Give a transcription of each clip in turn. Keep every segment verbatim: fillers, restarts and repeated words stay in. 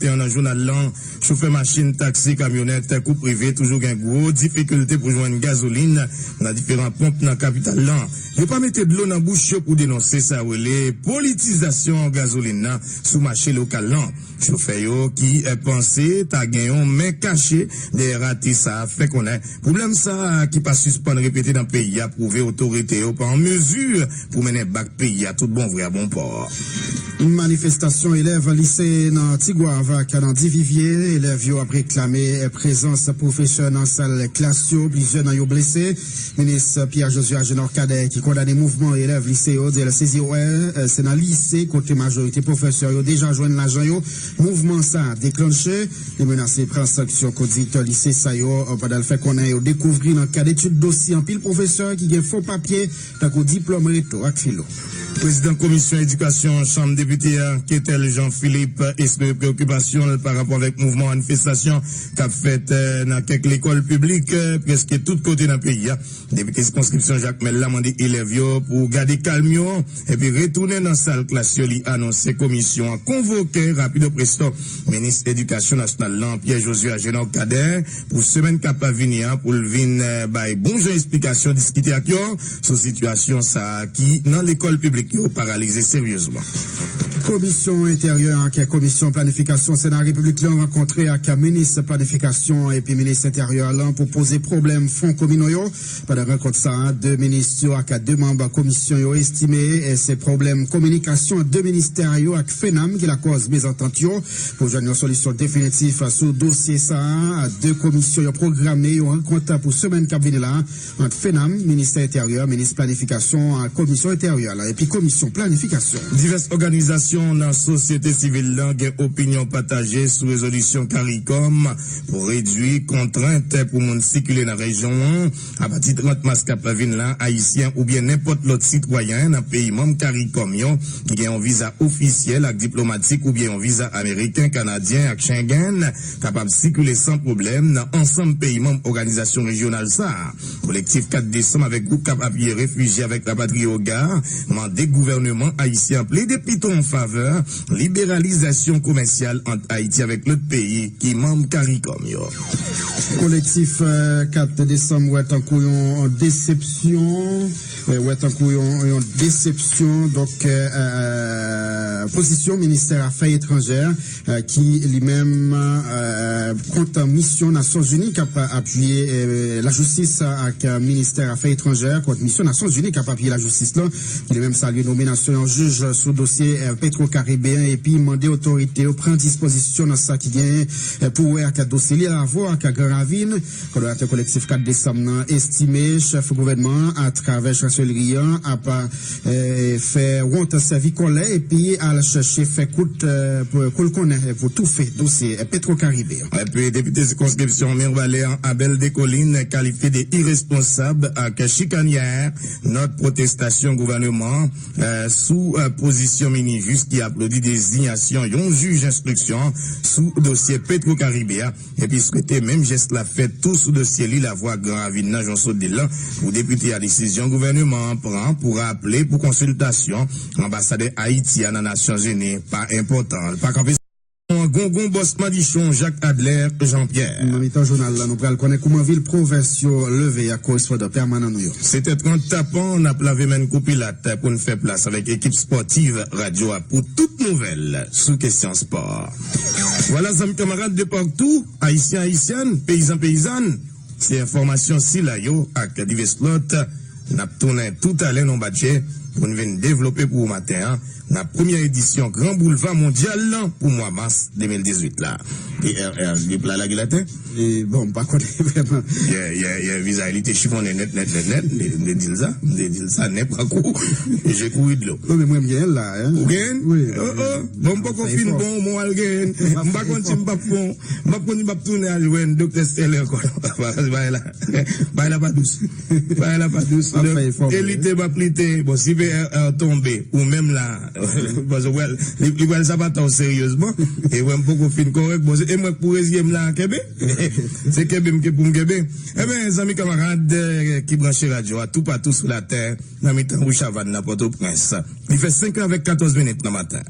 Nan jounal lan, chofè machin, taksi, kamyonèt, kou prive toujou gen gwo difikilte pou jwenn gazolin nan diferan ponp nan kapital lan. Yo pa mete dlo nan bouch yo pou denonse sa yo rele politizasyon gazolin nan sou mache lokal lan. Chofè yo ki, eh, panse ta gen yon men kache dèyè rate sa a fè konnen pwoblèm sa a ki pa sispann repete nan peyi a pwouve otorite yo pa an mezi pou mennen bak peyi a tout bon vre a bon pò. Manifestasyon elèv lise nan Tigwav ak nan Divivye. Elèv yo ap reklame prezans pwofesè nan sal klas yo. Plizyè nan yo blese. Minis Pierre Josué Agénor Cadet, ki kondane mouvman elèv lise yo, di l sezi wè, eh, se nan lise kote majorite pwofesè yo deja jwenn lajan yo mouvman sa a deklanche. Li menase pran sanksyon kont direktè lise sa yo, eh, pandan l fè konnen yo dekouvri nan kad etid dosye anpil pwofesè ki gen fo papye tankou diplòm reto ak filo. Prezidan Komisyon Edikasyon Chanm Depite a, Ketel Jean Philippe, eksprime preokipasyon l pa rapò avèk mouvman manifestasyon k ap fèt, eh, nan kèk lekòl piblik, eh, prèske tout kote nan peyi a. Depite sikonskripsyon Jakmèl la mande elèv yo pou gade kalm yo epi retounen nan sal klas yo. Li anonse komisyon an konvoke rapido presto minis edikasyon nasyonal lan, Pierre Josué Agénor Cadet, pou semèn k ap vini an pou l vin, eh, bay bon jan esplikasyon, diskite ak yo sou sitiyasyon sa a ki nan lekòl piblik yo paralize seryezman. Komisyon Enteryè ak Komisyon Planifikasyon Sena Repiblik lan rankontre ak minis planifikasyon epi minis enteryè lan pou poze pwoblèm fon kominal yo. Pandan rankont sa a, de minis yo ak de manm komisyon yo estime, eh, se pwoblèm kominikasyon ant de ministè yo ak FENAM ki lakòz mezantant yo. Pou jwenn yon solisyon definitif sou dosye sa a, de komisyon yo pwograme yon rankont pou semèn k ap vini la ant FENAM, Ministè Enteryè, Minis Planifikasyon, Komisyon Enteryè la epi Komisyon Planifikasyon. Divès òganizasyon nan sosyete sivil lan gen opinyon pataje sou rezolisyon CARICOM pou redui kontrent pou moun sikile nan rejyon an. Apati trant mas k ap vin la, Ayisyen oubyen nenpòt lòt sitwayen nan peyi manm CARICOM yo ki gen yon viza ofisyèl ak diplomatik oubyen yon viza ameriken, kanadyen ak Schengen kapab sikile san pwoblèm nan ansanm peyi manm òganizasyon rejyonal sa a. Kolektif kat desanm avèk gwoup k ap apiye refijye avèk rapatriye OGAR mande gouvèneman ayisyen an plede pito an favè liberalizasyon komèsyal ant Ayiti avèk lòt peyi ki manm CARICOM yo. Kolektif, eh, kat desanm wè tankou yon desepsyon, eh, wè tankou yon, yon desepsyon, donk, eh, eh, pozisyon ministè afè etranjè, eh, ki li menm, eh, kont misyon Nasyonzini k ap apiye, eh, lajistis ak ministè afè etranjè, kont misyon Nasyonzini k ap apiye lajistis lan, ki li menm salye nominasyon yon jij sou dosye, eh, Petro Karibe an epi mande otorite yo pran dispozisyon nan sa ki gen, eh, pou wè ak dosye Lil Avwa ak Gran Ravin. Kòdonatè kolektif kat desanm nan estime chèf gouvènman an atravè chanselri an ap, eh, fè wont sèvi kòlè epi al chèche fè kout, eh, pou, kou l konnen, eh, pou toufe dosye, eh, Petro Karibe an. Epi depite sikonskripsyon Mirebalais an, Abel Descollines, kalifye de iresponsab ak chikanyè nòt pwotestasyon gouvèneman an, eh, sou, eh, pozisyon minijis ki aplodi dezinyasyon yon jij enstriksyon sou dosye Petro Karibe a. Epi swete menm jès la fèt tou sou dosye Lil Avwa Gran Ravin nan Jan Sodil lan pou depite a. Desizyon gouvèneman an pran pou raple pou konsiltasyon anbasadè Ayiti a nan Nasyonzini pa enpòtan. L pa kanpe. Gongon bòs madichon Jacques Adler Jean Pierre. Nan mitan jounal la, nou pral konnen kouman vil pwovens yo leve ak korespondan pèmanan nou yo. Sèt è trant tapan, n ap lave men n kou pilat pou n fè plas avèk ekip spòtiv radyo a pou tout nouvèl sou kesyon spò. Vwala zanmi kamarad de patou, ayisyen ayisyèn, peyizan peyizàn, se enfòmasyon sila yo ak divès lòt n ap tounen toutalè nan batje pou n vin devlope pou ou maten an nan premyè edisyon Gran Boulva Mondyal lan pou mwa mas de mil dizuit la. P R R, li pla lage latè? E, bon, m pa konnen vrèman. Yè, yè, yè, vizaj li te chifonnen nèt, nèt, nèt, nèt. M te, m te di l sa, m te di l sa, nen pran kou, je kouri dlo. Non, men mwen, m genyen l la, hein. Ou genyen l? Wi. Oh, oh. Bon, m poko fin bon, mwen al genyen l. M pa konn si m p ap fon, m p ap konn si m p ap tounen al jwenn Doktè Sterlin ankò. Bagay la, bagay la pa dous. Bagay la pa dous. Donk, e lite, m ap lite. Bon, si V R R tonbe, ou menm la, paske w pral, li, li pral sapata w seryezman. E mwen, m poko fin kòrèk. Bon, se, e mwen k pou reziye m la, kenbe. Se kenbe m ke pou m kenbe. Enben, zanmi kamarad, eh, ki branche radyo a toupatou sou latè, nan mitan Wouch Avàn nan Pòtoprens. Li fè senk è avèk katòz minit nan maten.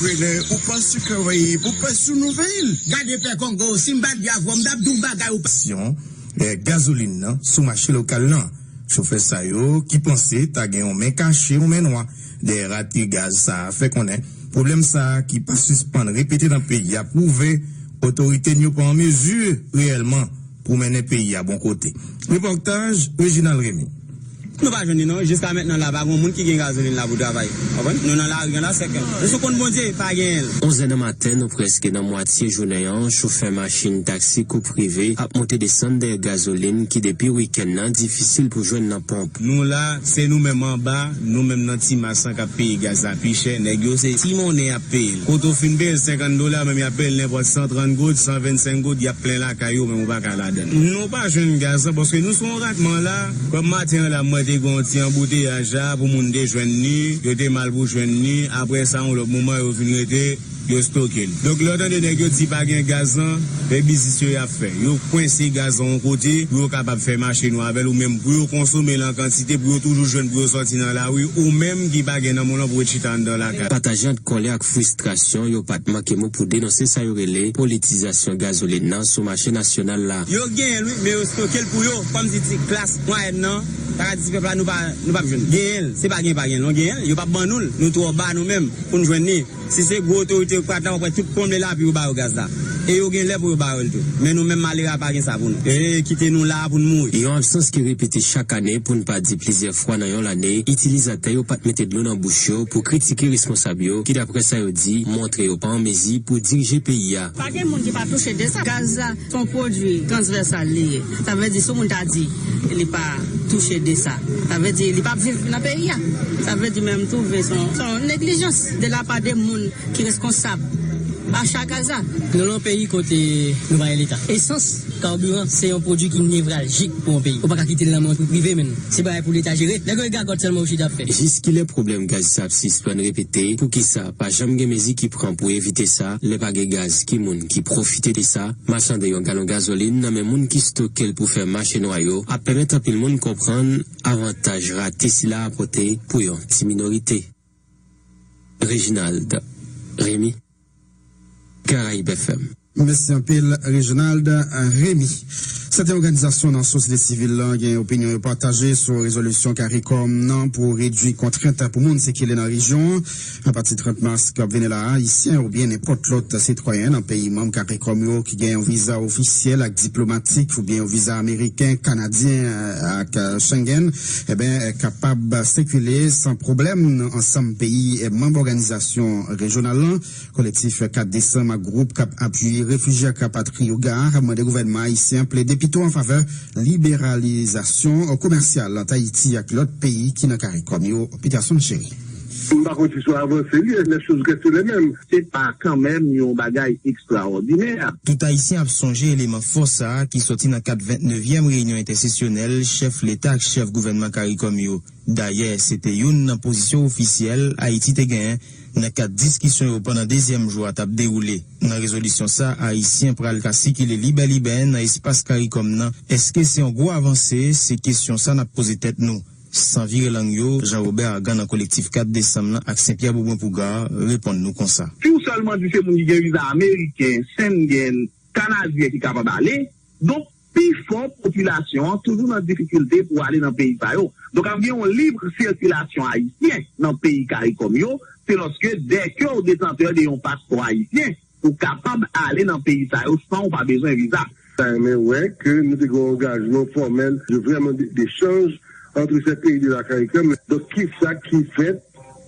Rene, ou pa sikare pou pa sou nouvèl. Gade pè Kongo, si m bat di avè w, m t ap di w bagay ou pa. Stasyon, eh, gazolin nan sou mache lokal lan. Chofè sa yo ki panse ta gen yon men kache, yon men nwa dèyè rate gaz sa a fè konnen pwoblèm sa a ki pa sispann repete nan peyi a pwouve otorite n yo pa an mezi reyèlman pou mennen peyi a bon kote. Repòtaj Reginald Remy. Nou pa jwenn li non, jiska mentnan la pa gen moun ki gen gazolin la pou travay. Konprann? Nou nan lari an la sèk. Nou sou kont Bondye, pa genyen l. Onz è nan maten, nou prèske nan mwatye jounen an, chofè machin taksi kou prive ap monte desann dèyè gazolin ki depi wikenn nan difisil pou jwenn nan ponp. Nou la, se nou menm anba, nou menm nan ti mas lan k ap peye gaz la pi chè, nèg yo se ti monnen y ap peye l. Kote w fin peye l senkant dola, menm y ap peye l nenpòt san trant goud, san vennsenk goud, y ap plen lakay yo, menm ou pa ka ladann. Nou pa jwenn gaz lan, paske nou sou yon ratman la. Kòm maten an la, mwen te gen yon ti anbouteyaj la, pou moun te jwenn li, yo te mal pou jwenn li. Apre sa, yon lòt moman, yo vin rete, yo stoke l. Donk, lè w tande nèg yo di pa gen gaz lan, e biznis yo y ap fè. Yo kwense gaz lan yon kote, pou yo kapab fè mache nou avè l, ou menm pou yo konsome l an kantite, pou yo toujou jwenn pou yo sòti nan lari, ou menm ki pa gen nan moun lan pou w chita anndan lakay. Pataje ant kòlè ak fristrasyon, yo pa t manke mo pou denonse sa yo rele politizasyon gazolin nan sou mache nasyonal la. Yo genyen l wi, men yo stoke l pou yo, kòmsi ti klas mwayèn nan, ta ka di ti pèp la nou pa, nou p ap jwenn. Genyen l, se pa gen pa gen l non, genyen l, yo p ap ban nou l, nou twò ba nou menm pou n jwenn li. Si se gwo otorite yo k pa t la, w ap wè tout konble lapli yo ba yo gaz la. E yo gen lè pou yo ba yo l tou. Men nou menm malere a pa gen sa pou nou. E kite nou la pou n mouri. Yon absans ki repete chak ane, pou n pa di plizyè fwa nan yon lane, itilizatè yo pa t mete dlo nan bouch yo pou kritike responsab yo ki, daprè sa yo di, montre yo pa an mezi pou dirije peyi a. Pa gen moun ki pa touche de sa. Gaz la se yon pwodui transvèsal li ye. Sa vle di, si yon moun ta di li pa touche de sa, sa vle di li p ap viv nan peyi a. Sa vle di, men m twouve se yon, se yon neglijans de la pa de moun ki reskonsab acha gaz la. Nou nan yon peyi kote nou pa gen Leta. Esans, kabiran, se yon pwodui ki nevraljik pou yon peyi. Ou pa ka kite l nan men yon pri-, prive, menm. Se bagay pou Leta jere. Nèg yo e gagòt sèlman yo chita ap fè. Jiskilè pwoblèm gaz sa ap sispann repete? Poukisa pa janm gen mezi ki pran pou evite sa? Lè pa gen gaz, ki moun ki pwofite de sa? Machande yon galon gazolin nan men moun ki stoke l pou fè mache nwa yo ap pèmèt anpil moun konprann avantaj rate sila a pote pou yon ti minorite. Reginald Remy, Caraïbes F M. Mèsi anpil, Reginald Remy. Sèten òganizasyon nan sosyete sivil lan gen opinyon yo pataje sou rezolisyon CARICOM nan pou redui kontrent pou moun sikile nan rejyon an. Apati trant mas k ap vini la a, Ayisyen oubyen nenpòt lòt sitwayen nan peyi manm CARICOM yo ki gen yon viza ofisyèl ak diplomatik oubyen yon viza ameriken, kanadyen, eh, ak, eh, Schengen, eben, eh, kapab sikile san pwoblèm nan ansanm peyi, eh, manm òganizasyon rejyonal lan. Kolektif kat desanm ak gwoup k ap apiye refijye ak rapatriye yo, GARR, mande gouvènman ayisyen an plede pito an favè liberalizasyon komèsyal ant Ayiti ak lòt peyi ki nan CARICOM yo. Peterson Chéry. M pa konn si se yon avanse li, les choses restent les mêmes. Se pa kanmenm yon bagay ekstraòdinè. Tout Ayisyen ap sonje eleman fò sa a ki sòti nan kad vennnevyèm reyinyon entèsesyonèl chèf Leta ak chèf gouvènman CARICOM yo. Dayè, se te youn nan pozisyon ofisyèl Ayiti te genyen nan kad diskisyon yo pandan dezyèm jou a t ap dewoule. Nan rezolisyon sa a, Ayisyen pral ka sikile libè libè nan espas CARICOM nan. Èske se yon gwo avanse? Se kesyon sa n ap poze tèt nou. San vire lang yo, Jean Robert Argan nan kolektif kat desanm nan ak Sen Pyè Boubwen Pouga reponn nou konsa. Si w sèlman di se moun ki gen viza ameriken, Schengen, kanadyen ki kapab ale, donk, pifò popilasyon an toujou nan difikilte pou ale nan peyi sa yo. Donk, ap gen yon lib sikilasyon ayisyen nan peyi CARICOM yo, se lòske dèke w detantè de yon paspò ayisyen, ou kapab ale nan peyi sa yo san w pa bezwen viza. Ta renmen wè ke nou te gen yon angajman fòmèl de vrèman de, dechanj entre ces pays de la CARICOM. Donk, kisa ki fèt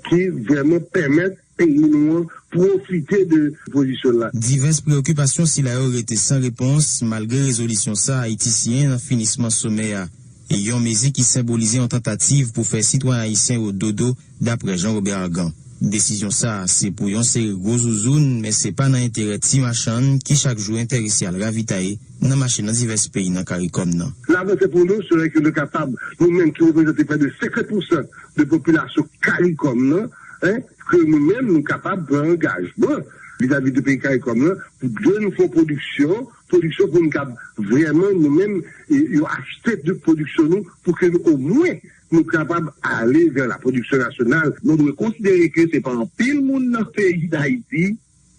ki vrèman pèmèt peyi nou an pwofite de pozisyon la? Divès preyokipasyon sila yo rete san repons, malgre rezolisyon sa a Ayiti siyen nan finisman somè a. E yon mezi ki senbolize yon tantativ pou fè sitwayen ayisyen yo dodo, daprè Jean Robert Argan. Desizyon sa a se pou yon seri gwo zouzoun, men se pa nan enterè ti machann ki chak jou enterese al ravitaye nan mache nan divès peyi nan CARICOM nan. Lavanse pou nou serè ke nou kapab, nou menm ki reprezante prè de senkant pousan de popilasyon CARICOM nan, en, ke nou menm nou kapab pran angajman vizavi de peyi CARICOM nan, pou de nou fè pwodiksyon, pwodiksyon pou nou kab vrèman nou menm, e, yo achte de pwodiksyon nou, pou ke nou omwen Pou nou kapab ale vè la pwodiksyon nasyonal, nou dwe konsidere ke se pa anpil moun nan peyi Dayiti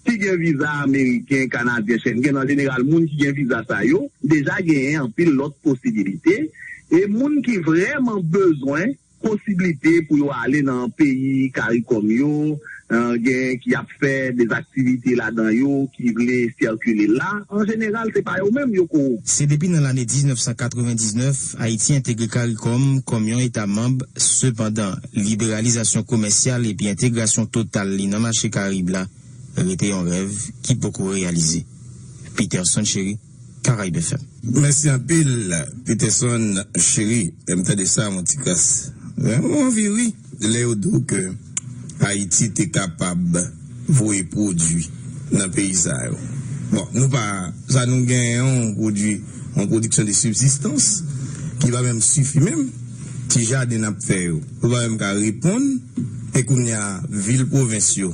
ki gen viza ameriken, kanadyen, Schengen. An jeneral, moun ki gen viza sa yo deja genyen anpil lòt posibilite. E moun ki vrèman bezwen posiblite pou yo ale nan peyi CARICOM yo, gen ki ap fè de aktivite ladan yo, ki vle sikile la, an jeneral, se pa yo menm yo ko. Se depi nan lane diznèf san katrevendiznèf Ayiti entegre CARICOM kòm yon eta manm. Sepandan, liberalizasyon komèsyal epi entegrasyon total li nan mache Karib la rete yon rèv ki poko reyalize. Peterson Chéry, Caraïbes F M. Mèsi anpil, Peterson Chéry. Lè m tande sa, yon ti kras. Mwen anvi ri lè yo di w ke Ayiti te kapab voye pwodui nan peyi sa yo. Bon, nou pa, sa nou genyen yon pwodui, yon pwodiksyon de sibzistans ki pa menm sifi menm. Ti jaden n ap fè yo, yo pa menm ka reponn. E kounye a, vil pwovens yo,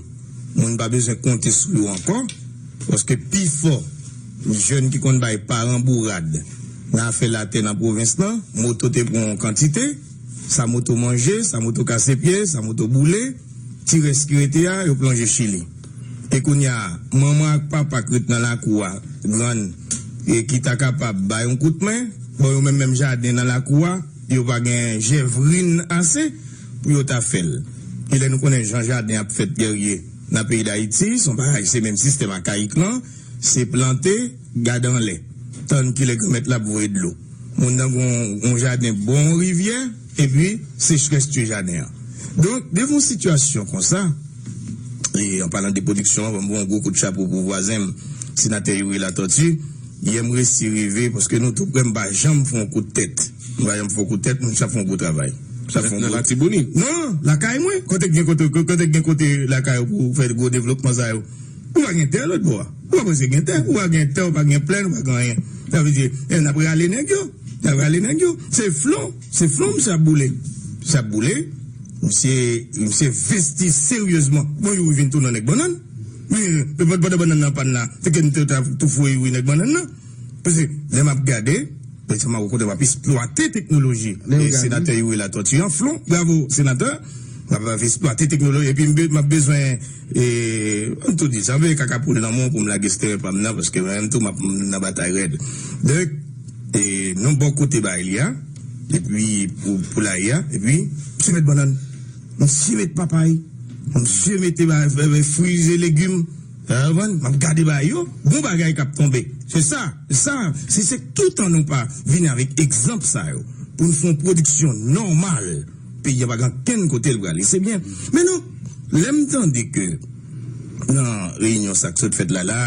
moun pa bezwen konte sou yo ankò, paske pifò jèn ki konn bay paran bourad nan afè latè nan pwovens lan, moto te pran yon kantite, sa moto manje, sa moto kase pye, sa moto boule, ti rès ki rete a, yo plonje Chili. E kounye a, manman ak papa k ret nan lakou a, grann, e ki ta kapab bay yon kout men, bon, yo menm, menm jaden nan lakou a, yo pa gen jèvrin ase pou yo ta fè l. E lè nou konnen jan jaden ap fèt, Guerrier, nan peyi Dayiti, se yon bagay, se menm sistèm akayik lan, se plante, gade anlè, tann kilè Granmèt la ap voye dlo. Moun nan gon, gon jaden bò yon rivyè, epi sechrès tiye jaden an. Donk, devan yon sitiyasyon konsa, e an palan de pwodiksyon an, ban m ba yon gwo kout chapo pou vwazen m, senatè Youri Latortue, yè m resi rive, paske nou tou kwè m pa janm fè yon kout tèt. M pa janm fè yon kout tèt, moun sa fè yon gwo travay. Sa fè yon gwo Latibonit? Non, lakay mwen. Kote k gen kote, kote k gen kote lakay ou pou fè gwo devlopman sa yo? Ou pa gen tè lòt bò a. Ou pa prèske gen tè. Ou pa gen tè, ou pa gen plèn, ou pa gen anyen. Sa vle di, e, n ap rale nèg yo. N ap rale nèg yo. Se flon, se flon misye ap boule. Misye ap boule. Misye, misye envesti seryezman. Bon, yo vin tounen nèg bannann. Men, pandan bannann nan pa t la, se ke nou te ta tou foure wi nèg bannann nan. Paske, lè m ap gade, Mwen se Mawou kote m ap eksplwate teknoloji. E senatè Youri Latortue an flon. Bravo, senatè. M ap, ap eksplwate teknoloji. Epi m be-, m ap bezwen, e, m tou di, sa, m veye kaka poul nan men w pou m lage stè pa m nan, paske mwen menm tou, m ap nan batay rèd. Donk, e, nou bò kote bagay li a, epi pou, poulaye a, epi, misye met bannann, misye met papay, misye mete ba-, ba-, ba-, fwi e legim. Ou konprann? M ap gade bagay yo, gon bagay k ap tonbe. Se sa, sa, se, se toutan nou pa vini avèk egzanp sa yo, pou n fè yon pwodiksyon nòmal, peyi a pa gen ankenn kote l prale. Se byen. Men non, lè m tande ke nan reyinyon sa k sot fèt la, la,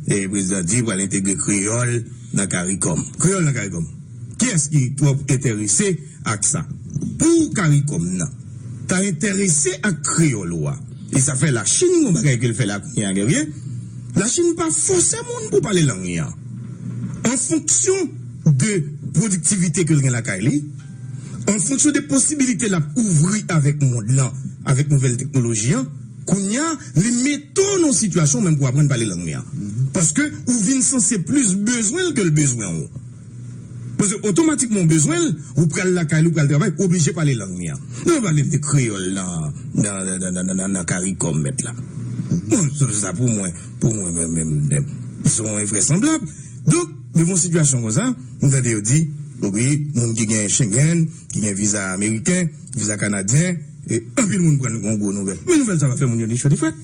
e prezidan di pral entegre kreyòl nan CARICOM. Kreyòl nan CARICOM. Kiyès ki twò enterese ak sa? Pou CARICOM nan ta enterese ak kreyòl ou a, e sa fè Lachin gon bagay ke l fè la kounye a, Guerrier. Lachin pa fòse moun pou pale lang li an. An fonksyon de pwodiktivite ke l gen lakay li, an fonksyon de posibilite l ap ouvri avèk mond lan, avèk nouvèl teknoloji an, kounye a, li mete w nan yon sitiyasyon menm pou aprann pale lang li an. Paske ou vin sanse plis bezwen l ke l bezwen w. Paske otomatikman w bezwen l, ou pral lakay li, ou pral travay, ou oblije pale lang li an. Nou pale de kreyòl nan, nan, nan CARICOM, mèt la. Bon, sa, sa pou mwen, pou mwen menm, menm, menm, se yon envresanblab. Donk, devan yon sitiyasyon konsa, m tande yo di, wi, moun ki gen Schengen, ki gen viza ameriken, viza kanadyen, e anpil moun pran yon gwo nouvèl. Men nouvèl sa pa fè moun yo ni cho ni frèt.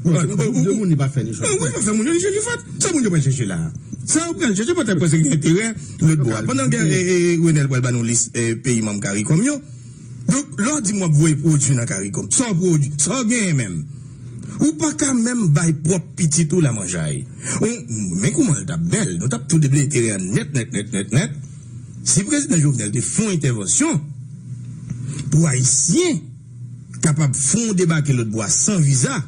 Bon, se konprann de moun li pa fè ni cho ni frèt. Wi, pa fè moun yo ni cho ni frèt. Sa moun yo pral chèche la? Sa yo pral chèche, pètèt paske gen enterè lòt bò a. Pandan gen, e, e, Renel pral ba nou lis, e, peyi manm CARICOM yo. Donk, lè w di m w ap voye pwodui nan CARICOM, sa w pwodui, sa w genyen menm? Ou pa ka menm bay pwòp pitit ou la manjay. Ou, men kouman l t ap bèl, nou t ap tou debleye teren an nèt, nèt, nèt, nèt, nèt. Si prezidan Jovenel te fè yon entèvansyon pou Ayisyen kapab fè yon debake lòt bò a san viza,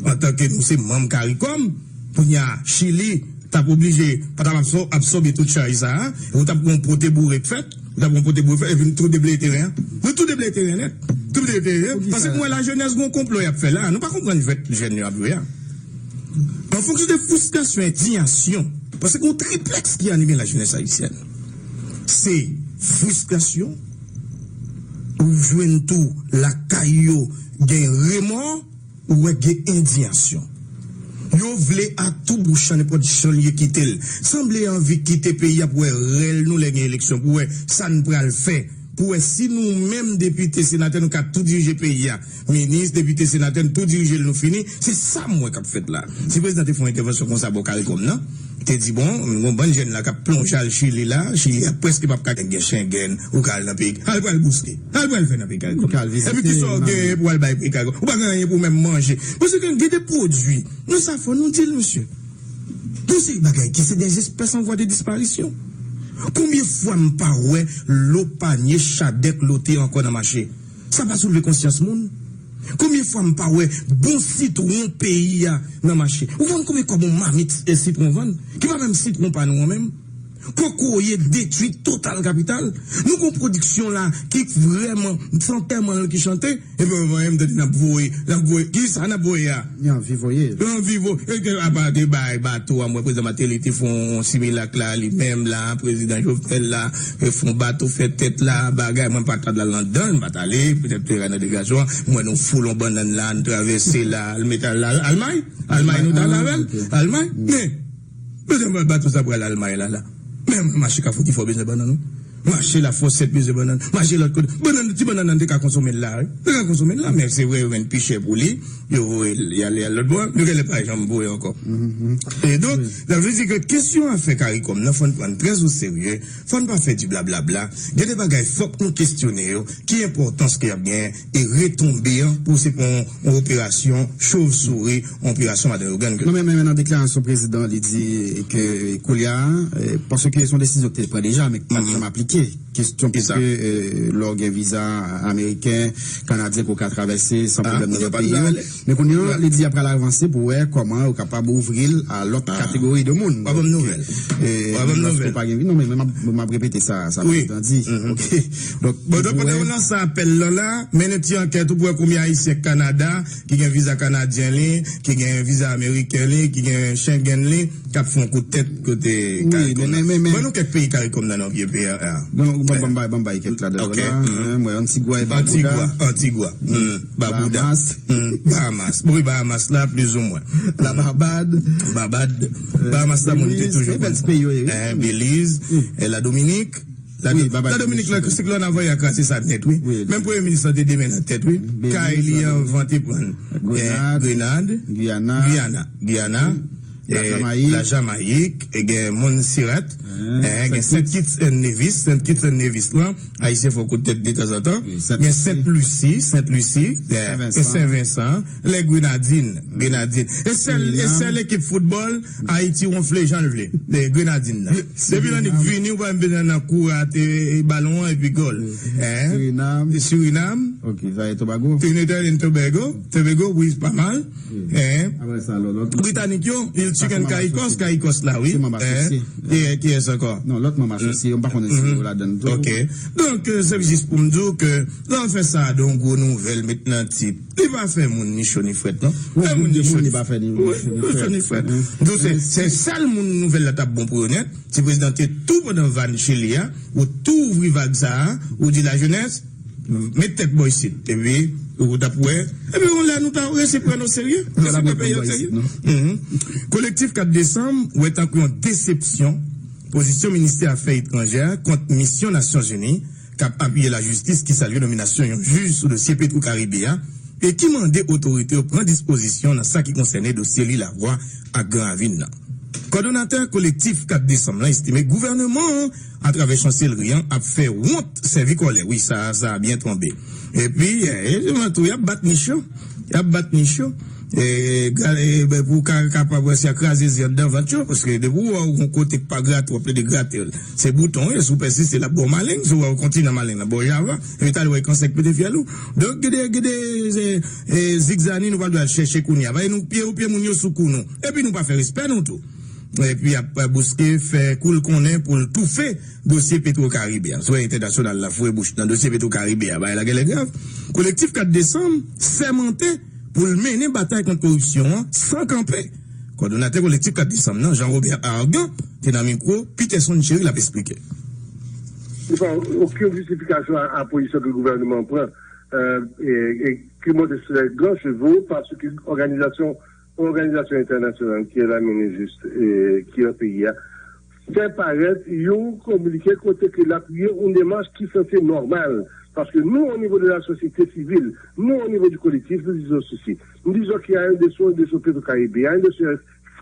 antanke nou se manm CARICOM, kounye a Chili t ap oblije, pa t ap absò-, absòbe tout chaj sa a, e ou t ap gen yon pote boure k fèt, ou t ap gen yon pote boure k fèt, epi nou tou debleye teren an. Nou tou debleye teren an nèt. Tou debleye teren an. Paske mwen, lajenès, gen yon konplo y ap fè la a. Nou pa konprann jwèt jèn yo ap jwe a. An fonksyon de fristrasyon, endiyasyon, paske gen yon triplèks ki anime lajenès ayisyèn. Se fristrasyon, Ou jwenn tou lakay yo gen remò, ou wè gen endiyasyon. Yo vle a tou bouch, nenpòt jan l ye kite l. Sanble anvi kite peyi a pou wè rèl nou lè gen eleksyon, pou wè sa n pral fè, pou wè si nou menm depite, senatè, nou ka tou dirije peyi a. Minis, depite, senatè, n tou dirije l, nou fini. Se sa m wè k ap fèt la. Si prezidan te fè yon entèvansyon konsa bò CARICOM nan, te di, bon, yon bann jèn la k ap plonje al Chili la, Chili a prèske p ap ka gen Schengen, ou ka al nan peyi, al pral bouske, al pral fè nan peyi CARICOM. Ou ka al vizite. Epi ki sa w genyen pou al bay peyi CARICOM? Ou pa gen anyen pou menm manje. Paske gen de pwodui, nou sa fò nou di l, mesye. Yon seri bagay ki se des espèces en voie de disparition. Konbyen fwa m pa wè lo panye chadèk lote ankò nan mache? Sa pa soulve konsyans moun? Konbyen fwa m pa wè bon sitwon peyi a nan mache? Ou konn konbyen kòb yon mamit, eh, sitwon vann? Ki pa menm sitwon pa nou an menm? Kokoye detwi total kapital. Nou gon pwodiksyon la ki vrèman san tèman ki chante. Epi, mwen, m tande n ap voye, n ap voye. Ki sa n ap voye a? Yo anvi voye. Yo anvi voye. E ke apa te bay bato a, mwen, prezidan Martelly te fè yon similak la, li menm la, prezidan Jovenel la, e fè yon bato fè tèt la, bagay, mwen pa t al anndan, m pa t ale, petèt te nan delegasyon an, mwen, nou foul yon bannann la, n travèse la, al met al Almay, Almay nou t al avè l, Almay, men, Bezwen ba-, bato sa pral Almay la, la. Men mache Kafou Difò bezwen bannann, wi. Mache Lafòsèt bezwen bannann. Mache lòt kote. Bannann, ti bannann nan te ka konsome l la, wi. Te ka konsome l la, men se vre, yo vin pi chè pou li. Yo voye l, y ale al lòt bò. Nou genlè pa janm voye ankò. E donk, sa vle di ke kesyon afè CARICOM nan, fò n pran l trè o serye. Fò n pa fè di blablabla. Gen de bagay, fòk nou kesyone yo. Ki enpòtans ke y ap genyen e retonbe an pou se pa yon, yon operasyon chauve-souris, yon operasyon madan yo grenn ke. Non, men, men, men nan deklarasyon prezidan, li di ke koulye a, eh, paske se yon desizyon ki te pran deja, men ki pa t janm aplike. Kestyon pou ke, eh, lè w gen viza ameriken, kanadyen ke w ka travèse san pwoblèm nan lòt peyi yo. Men kounye a, li di y ap pral avanse pou wè kòman yo kapab ouvri l a lòt kategori de moun. Donk, eh, paske w pa gen vi-, non, men, men m ap, m ap repete sa, sa prezidan di. Ok. Donk, bon, donk, pandan w lanse apèl lan la, mennen ti ankèt ou pou wè konbyen Ayisyen Kanada ki gen viza kanadyen li, ki gen viza ameriken li, ki gen Schengen li, k ap fè yon kout tèt kote CARICOM nan. Ban nou kèk peyi CARICOM nan non, vye peyi a. Ban m bay, ban m bay kèk ladan yo la. Hein, m wè Antigua e Barbuda. Antigua, Antigua. Babouda. Bahamas. Wi, Bahamas la, plizoumwen. La Barbad. Barbad. Bahamas la, moun te toujou konn. Belize. La Dominik. La Dominik, la, siklòn Avril a kraze sa nèt, wi. Menm premye minis lan te demen nan tèt, wi. Kay li an van te pran l. Grenad. Guyana. Guyana. La Jamayik. La Jamayik. E gen Montserrat. Gen Saint Kitts and Nevis. Saint Kitts and Nevis lan. Ayisyen fè kout tèt detanzantan. Gen Sent Lisi, Sent Lisi, e Sen Vensan, lè Grenadin, Grenadin. E sèl, e sèl ekip foutbòl Ayiti wonfle jan l vle, lè Grenadin nan. Depi l annik vini, ou pa menm bezwen nan kouri ate balon an epi gòl. Surinam. Surinam. Ok, sa e Tobago. Trinidad and Tobago, Tobago, wi, pa mal. Britanik yo, Île Chicken, Caïcos, Caïcos la, wi. Kiyès ankò? Non, lòt manm asosye yo, m pa konnen si yo ladann tou. Ok. Donk, se jis pou m di w ke lè w fè sa, donk, gwo nouvèl, met nan tit. Li pa fè moun ni cho ni frèt, non. Fè moun ni cho ni frèt. Donk, se, se sèl moun nouvèl la t ap bon pou yo nèt. Si prezidan te tou pandan vag Chili a, ou tou ouvri vag sa a, ou di lajenès, met tèt bò isit. Epi, ou t ap wè. Epi, yon lè nou ta resi pran nou serye. Resi pran peyi yo serye. Kolektif kat desanm wè tankou yon desepsyon pozisyon ministè afè etranjè kont misyon Nasyonzini k ap apiye lajistis ki salye nominasyon yon jij sou dosye Petro Caribe a e ki mande otorite yo pran dispozisyon nan sa ki konsène dosye Lil Avwa ak Gran Ravin nan. Kòdonatè kolektif kat desanm lan estime gouvèneman an, atravè chanselri an, ap fè wont sèvi kòlè. Wi, sa, sa byen tonbe. Epi, e, e, tou, y ap bat nich yo. Y ap bat nich yo. E, pou ka, kapab wè si y a kraze zye anndan vant yo, paske depi w wè yon kote k pa grate, w ap plede grate l. Se bouton, e si w pèsiste, l ap ba w maleng, si w wè w kontinye maleng, l ap ba w java, epi talè w wè kansè k pete fyèl ou. Donk, gen de, gen de, e, e, zigzani nou pa dwe al chèche kounye a. Paske nou pye, ou pye moun yo sou kou nou. Epi nou pa fè respè nou tou. Epi ap bouske fè kou l konnen pou l toufe dosye Petro Caribe a. Sou entènasyonal la foure bouch nan dosye Petro Caribe a, bagay la genlè grav. Kolektif kat desanm sèmante pou l mennen batay kont koripsyon an san kanpe. Kòdonatè kolektif kat desanm nan, Jean Robert Argan, te nan mikwo Peterson Chéry, l ap esplike. Li pa okenn jistifikasyon a, a pozisyon ke gouvènman an pran, e, e ki monte sou lè gran chevo, paske òganizasyon, òganizasyon entènasyonal ki la MINUSTAH, e, ki nan peyi a, fè parèt yon kominike kote ke l apiye yon demach ki sanse nòmal. Paske nou, o nivo de la sosyete sivil, nou, o nivo di kolektif, nou dizon sesi. Nou dizon ke a yon desyon, desyon Petro Caribe, a yon desyon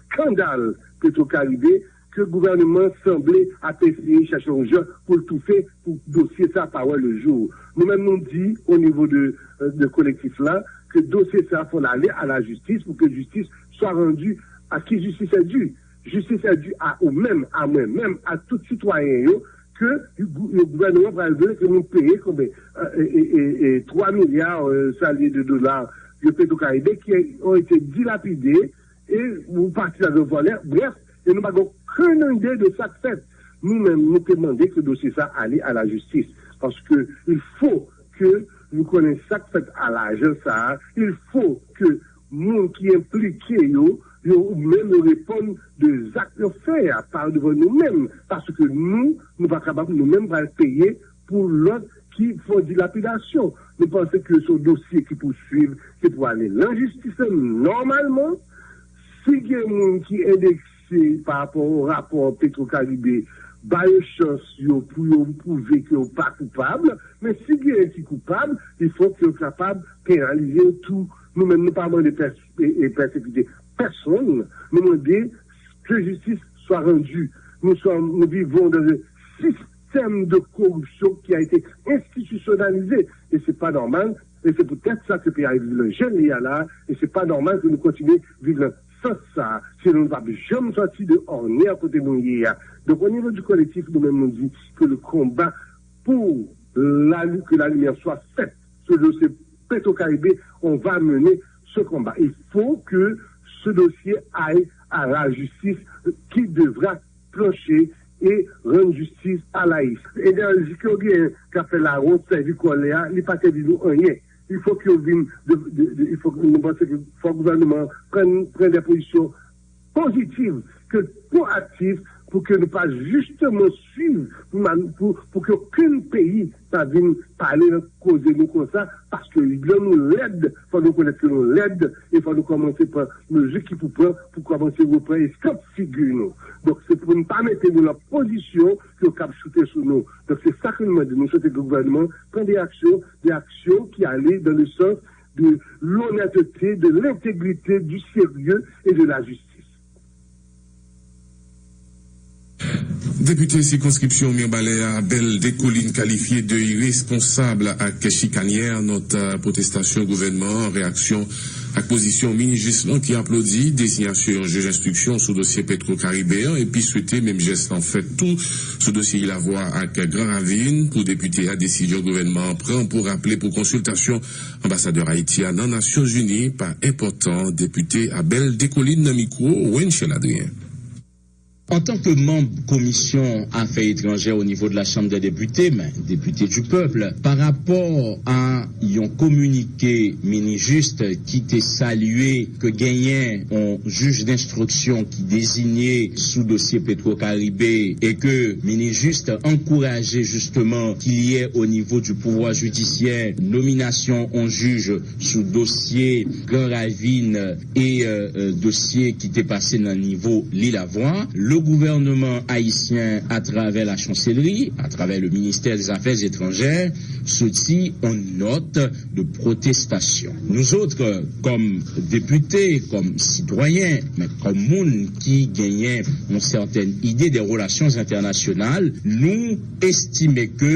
skandal Petro Caribe, ke gouvènman sanble ap eseye chache yon jan pou l toufe pou dosye sa pa wè le jou. Nou menm nou di o nivo de, de kolektif la ke dosye sa fò l ale a la jistis pou ke jistis swa randi. À qui justice est due? Jistis est due à ou menm, a mwen menm, a tout sitwayen yo, ke gou- yo gouvènman pral vle ke nou peye konbyen, e, e, e, e, twa milya, e, sa l ye de dola de Petro Caribe ki ont été dilapide e yon pati ladan vòlè, brèf, e nou pa gen okenn ide de sa k fèt. Nou menm, nou te mande ke dosye sa ale a la jistis, paske il faut que nou konnen sa k fèt a lajan sa a, il faut que moun ki enplike yo, yo menm yo reponn de zak yo fè a pa devan nou menm, paske nou, nou pa kapab nou menm pral peye pou lòt ki fè dilapidasyon. Nou panse ke se yon dosye ki pou swiv, ki pou ale lan jistis lan nòmalman. Si gen moun ki endekse pa rapò o rapò Petro Caribe, ba yo chans yo pou yo pwouve ke yo pa koupab. Men si gen ki koupab, il faut ke yo kapab penalize yo tou. Nou menm, nou pa mande pès- e, e pèsekite pèsonn. Nou mande que justice soit rendue. Nous sommes, nous vivons dans un système de corruption qui a été institutionnalisé. Et c'est pas normal. Et c'est peut-être ça que peyi a viv nan jan li ye a la. Et c'est pas normal que nou kontinye viv nan sans sa. Sinon, nou p ap janm sòti de ònyè kote nou ye a. Donc, au niveau du collectif, nou menm, nou di que le combat pour la, que la lumière soit faite sur le dossier Petro-Caribe, on va mener ce combat. Il faut que ce dossier aille à la justice qui devra plancher et rendre justice à Laïs. Enerji ke yo genyen k ap fè lawont sèvi kòlè a, li pa sèvi nou anyen. Il faut que yo vin de, de, de, il faut que nou panse ke fò gouvènman pran, pran de pozisyon pozitiv, ke pwoaktif, pou ke nou pa jisteman swiv, pou, pou, pou ke okenn peyi pa vin pale nan koze nou konsa, paske lè nou lèd, fò nou konèt ke nou lèd, e fò nou kòmanse pran mezi ki pou pran, pou kòmanse repran eskanp figi nou. Donk, se pou nou pa mete nou nan pozisyon ke yo kab choute sou nou. Donk, se sa ke nou mande. Nou swete ke gouvènman pran de aksyon, de aksyon ki ale dans le sens de l'honnêteté, de l'intégrité, du sérieux et de la justice. Depite sikonskripsyon Mibalè a, Abel Descollines, kalifye de iresponsab ak chikanyè nòt pwotestasyon gouvènman an, reyaksyon ak pozisyon minijis lan ki aplodi dezinyasyon yon jij enstriksyon sou dosye Petro Caribe an epi swete menm jès lan fèt tou sou dosye Ilavwa ak Gran Ravin. Pou depite a, desizyon gouvènman an pran pou raple pou konsiltasyon anbasadè Ayiti a nan Nasyonzini pa enpòtan, depite Abel Descollines nan mikwo Wenchel Adrien. Antanke manm Komisyon Afè Etranjè o nivo de la Chanm dè Depite, men Depite di Pèp, pa rapò a yon kominike Minijis ki te salye ke genyen yon jij denstriksyon ki dezinye sou dosye Petro Caribe e ke Minijis ankouraje jisteman qu'il y ait au niveau du pouvoir judiciaire nominasyon yon jij sou dosye Gran Ravin e dosye ki te pase nan nivo Lilavwa, le gouvènman ayisyen, atravè la chanselri, atravè le ministè dè Zafè Etranjè, soti yon nòt de pwotestasyon. Nouzòt, kòm depite, kòm sitwayen, men kòm moun ki genyen yon sètèn ide de relasyon entènasyonal, nou estime ke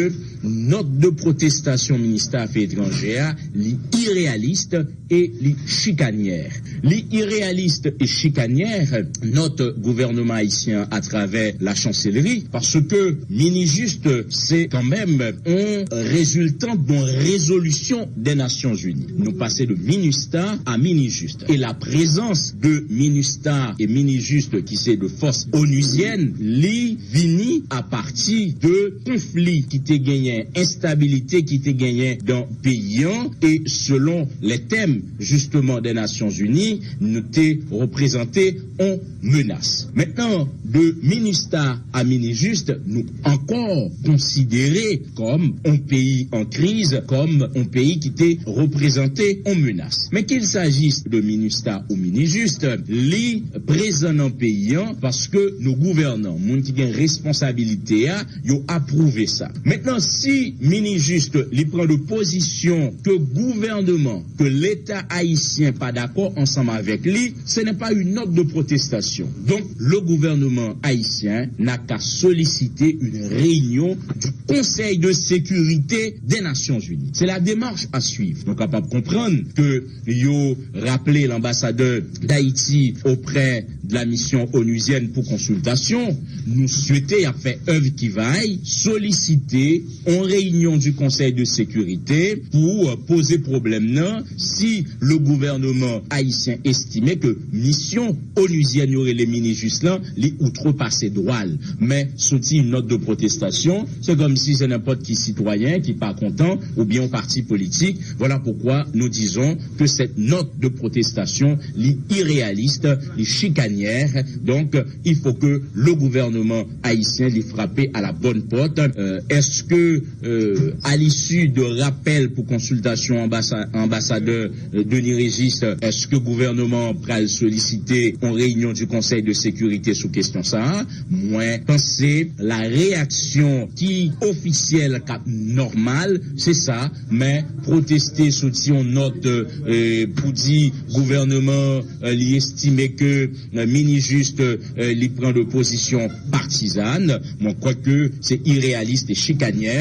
nòt de pwotestasyon ministè afè etranjè a, li ireyalis e li chikanyè. Li ireyalis e chikanyè, nòt gouvènman ayisyen an atravè la chanselri, paske Minijis se kanmenm yon reziltan yon rezolisyon dè Nasyonzini. Nou pase de Minista a Minijis. E la prezans de Minista e Minijis ki se de fòs onuzyèn, li vini apati de konfli ki te genyen, enstabilite ki te genyen dan peyi an, e selon lè tèm jisteman dè Nasyonzini, nou te reprezante yon menas. Mentnan, De MINUSTAH à MINIJUST, nou ankò konsidere kòm yon peyi an kriz, kòm yon peyi ki te reprezante yon menas. Men qu'il s'agisse de MINUSTAH ou MINIJUST, li prezan nan peyi an paske nou gouvènan, moun ki gen responsabilite a, yo apwouve sa. Mentnan, si MINIJUST li pran de pozisyon ke gouvènman, ke Leta ayisyen pa dakò ansanm avèk li, ce n'est pas une note de protestation. Donc, le gouvernement haïtien n'a qu'à solliciter une réunion du Conseil de sécurité des Nations Unies. C'est la démarche à suivre. Nou kapab konprann ke yo raple lanbasadè Dayiti oprè de la mission onusienne pour consultation. Nou swete y ap fè èv ki va y solisite yon reyinyon du Conseil de sécurité pou, euh, poze pwoblèm nan si le gouvernement haïtien estime ke misyon onusienne yo rele MINIJUST lan, li outrepase dwa l. Men soti yon nòt de protestasyon, se kòmsi se nenpòt ki sitwayen ki pa kontan oubyen yon pati politik. Voilà pourquoi nous disons que cette note de protestation, li irréaliste, li chikanyè. Donc, il faut que le gouvernement haïtien li frappe à la bonne porte. Euh, est-ce que, euh, à l'issue de rappel pour consultation ambassa-, ambassadeur, euh, Denis Régis, est-ce que gouvernement pral solliciter une réunion du Conseil de sécurité sou kesyon sa a? Mwen panse la reyaksyon ki ofisyèl, k ap nòmal, se sa, men pwoteste soti yon nòt, euh, pou di gouvènman, euh, li estime ke, euh, MINIJUST, euh, li pran de pozisyon patizàn, mwen kwè ke se ireyalist e chikanyè.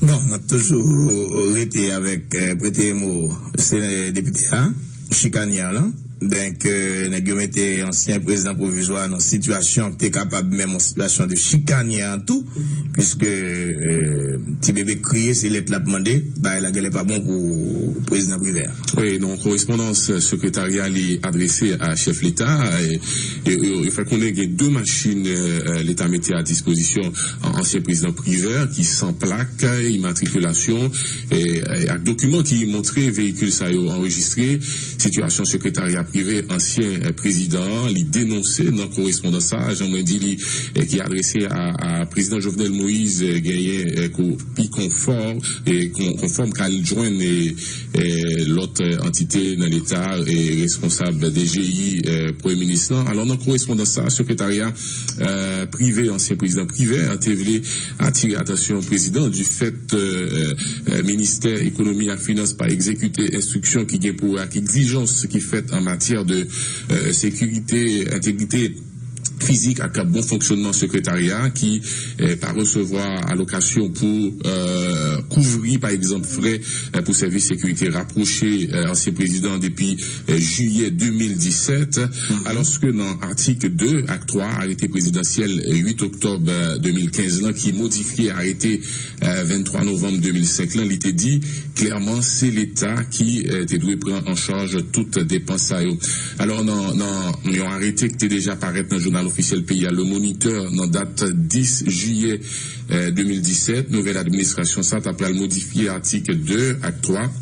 Bon, n ap toujou rete avèk, eh, prete mo se depite a, chikanyè lan. Donk, eh, nèg yo mete ansyen prezidan pwovizwa nan sitiyasyon ki te kapab menm yon sitiyasyon de chikanyè an tou, piske, eh, ti bebe kriye, se lèt l ap mande, bagay la genlè pa bon pou prezidan Privè. Wi, nan korespondans sekretarya li adrese a chèf Leta, e, e, yo, yo fè konnen gen de machin, eh, Leta mete a dispozisyon ansyen prezidan Privè ki san plak imatrikilasyon, e, e, ak dokiman ki montre veyikil sa yo anrejistre. Sitiyasyon sekretarya prive ansyen, eh, prezidan an, li denonse nan korespondans sa, jan mwen di li, eh, ki adrese a, a prezidan Jovenel Moïse, eh, genyen, eh, kopi konfòm, eh, kon-, konfòm ka l jwenn, eh, eh, lòt, eh, antite nan Leta, eh, responsab D G I, eh, Premye Minis lan. Alò, nan korespondans sa, sekretarya, eh, prive ansyen prezidan Privè an te vle atire atansyon prezidan du fèt, eh, eh, Ministè Ekonomi ak Finans pa egzekite enstriksyon ki gen pou wè ak egzijans ki fèt an matyè de, eh, sekirite, entegrite fizik ak bon fonksyònman sekretarya a ki, eh, pa resevwa alokasyon pou, eh, kouvri, pa egzanp, frè, eh, pou sèvis sekirite rapwoche, eh, ansyen prezidan depi, eh, jiyè de mil disèt, alòske nan atik de ak twa arete prezidansyèl uit oktòb, eh, de mil kenz lan ki modifye arete, eh, venntwa novanm de mil senk lan, li te di klèman se Leta ki, eh, te dwe pran an chaj tout depans sa yo. Alò, nan, nan yon arete ki te deja parèt nan jounal ofisyèl peyi a, Le Moniteur, nan dat dis jiyè, eh, de mil disèt, nouvèl administrasyon sa ta pral modifye atik de ak twa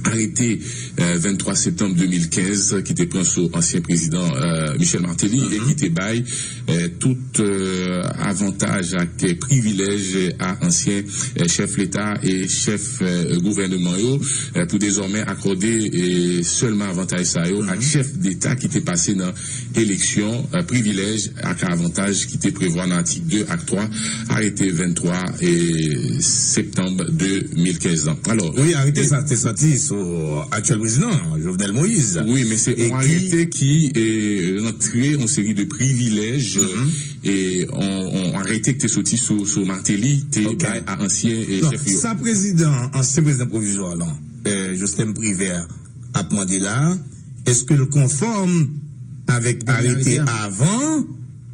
arete, eh, venntwa septanm de mil kenz ki te pran sou ansyen prezidan, eh, Michel Martelly e ki te bay, eh, tout, eh, avantaj ak, eh, privilèj a ansyen, eh, chèf Leta e chèf, eh, gouvènman yo, eh, pou dezòmè akòde, eh, sèlman avantaj sa yo ak chèf Deta ki te pase nan eleksyon, eh, privilèj ak avantaj ki te prevwa nan atik de ak twa arete venntwa septanm de mil kenz lan. Alò, wi, arete sa te soti sou aktyèl prezidan Jovenel Moïse. Wi, men se yon arete ki, eh, rantre yon seri de privilèj, eh, yon, yon arete ki te soti sou, sou Martelly, te bay a ansyen, eh, chèf yo. Sa prezidan, ansyen prezidan pwovizwa lan, eh, Joslèn Privè ap mande la, èske l konfòm avèk arete avan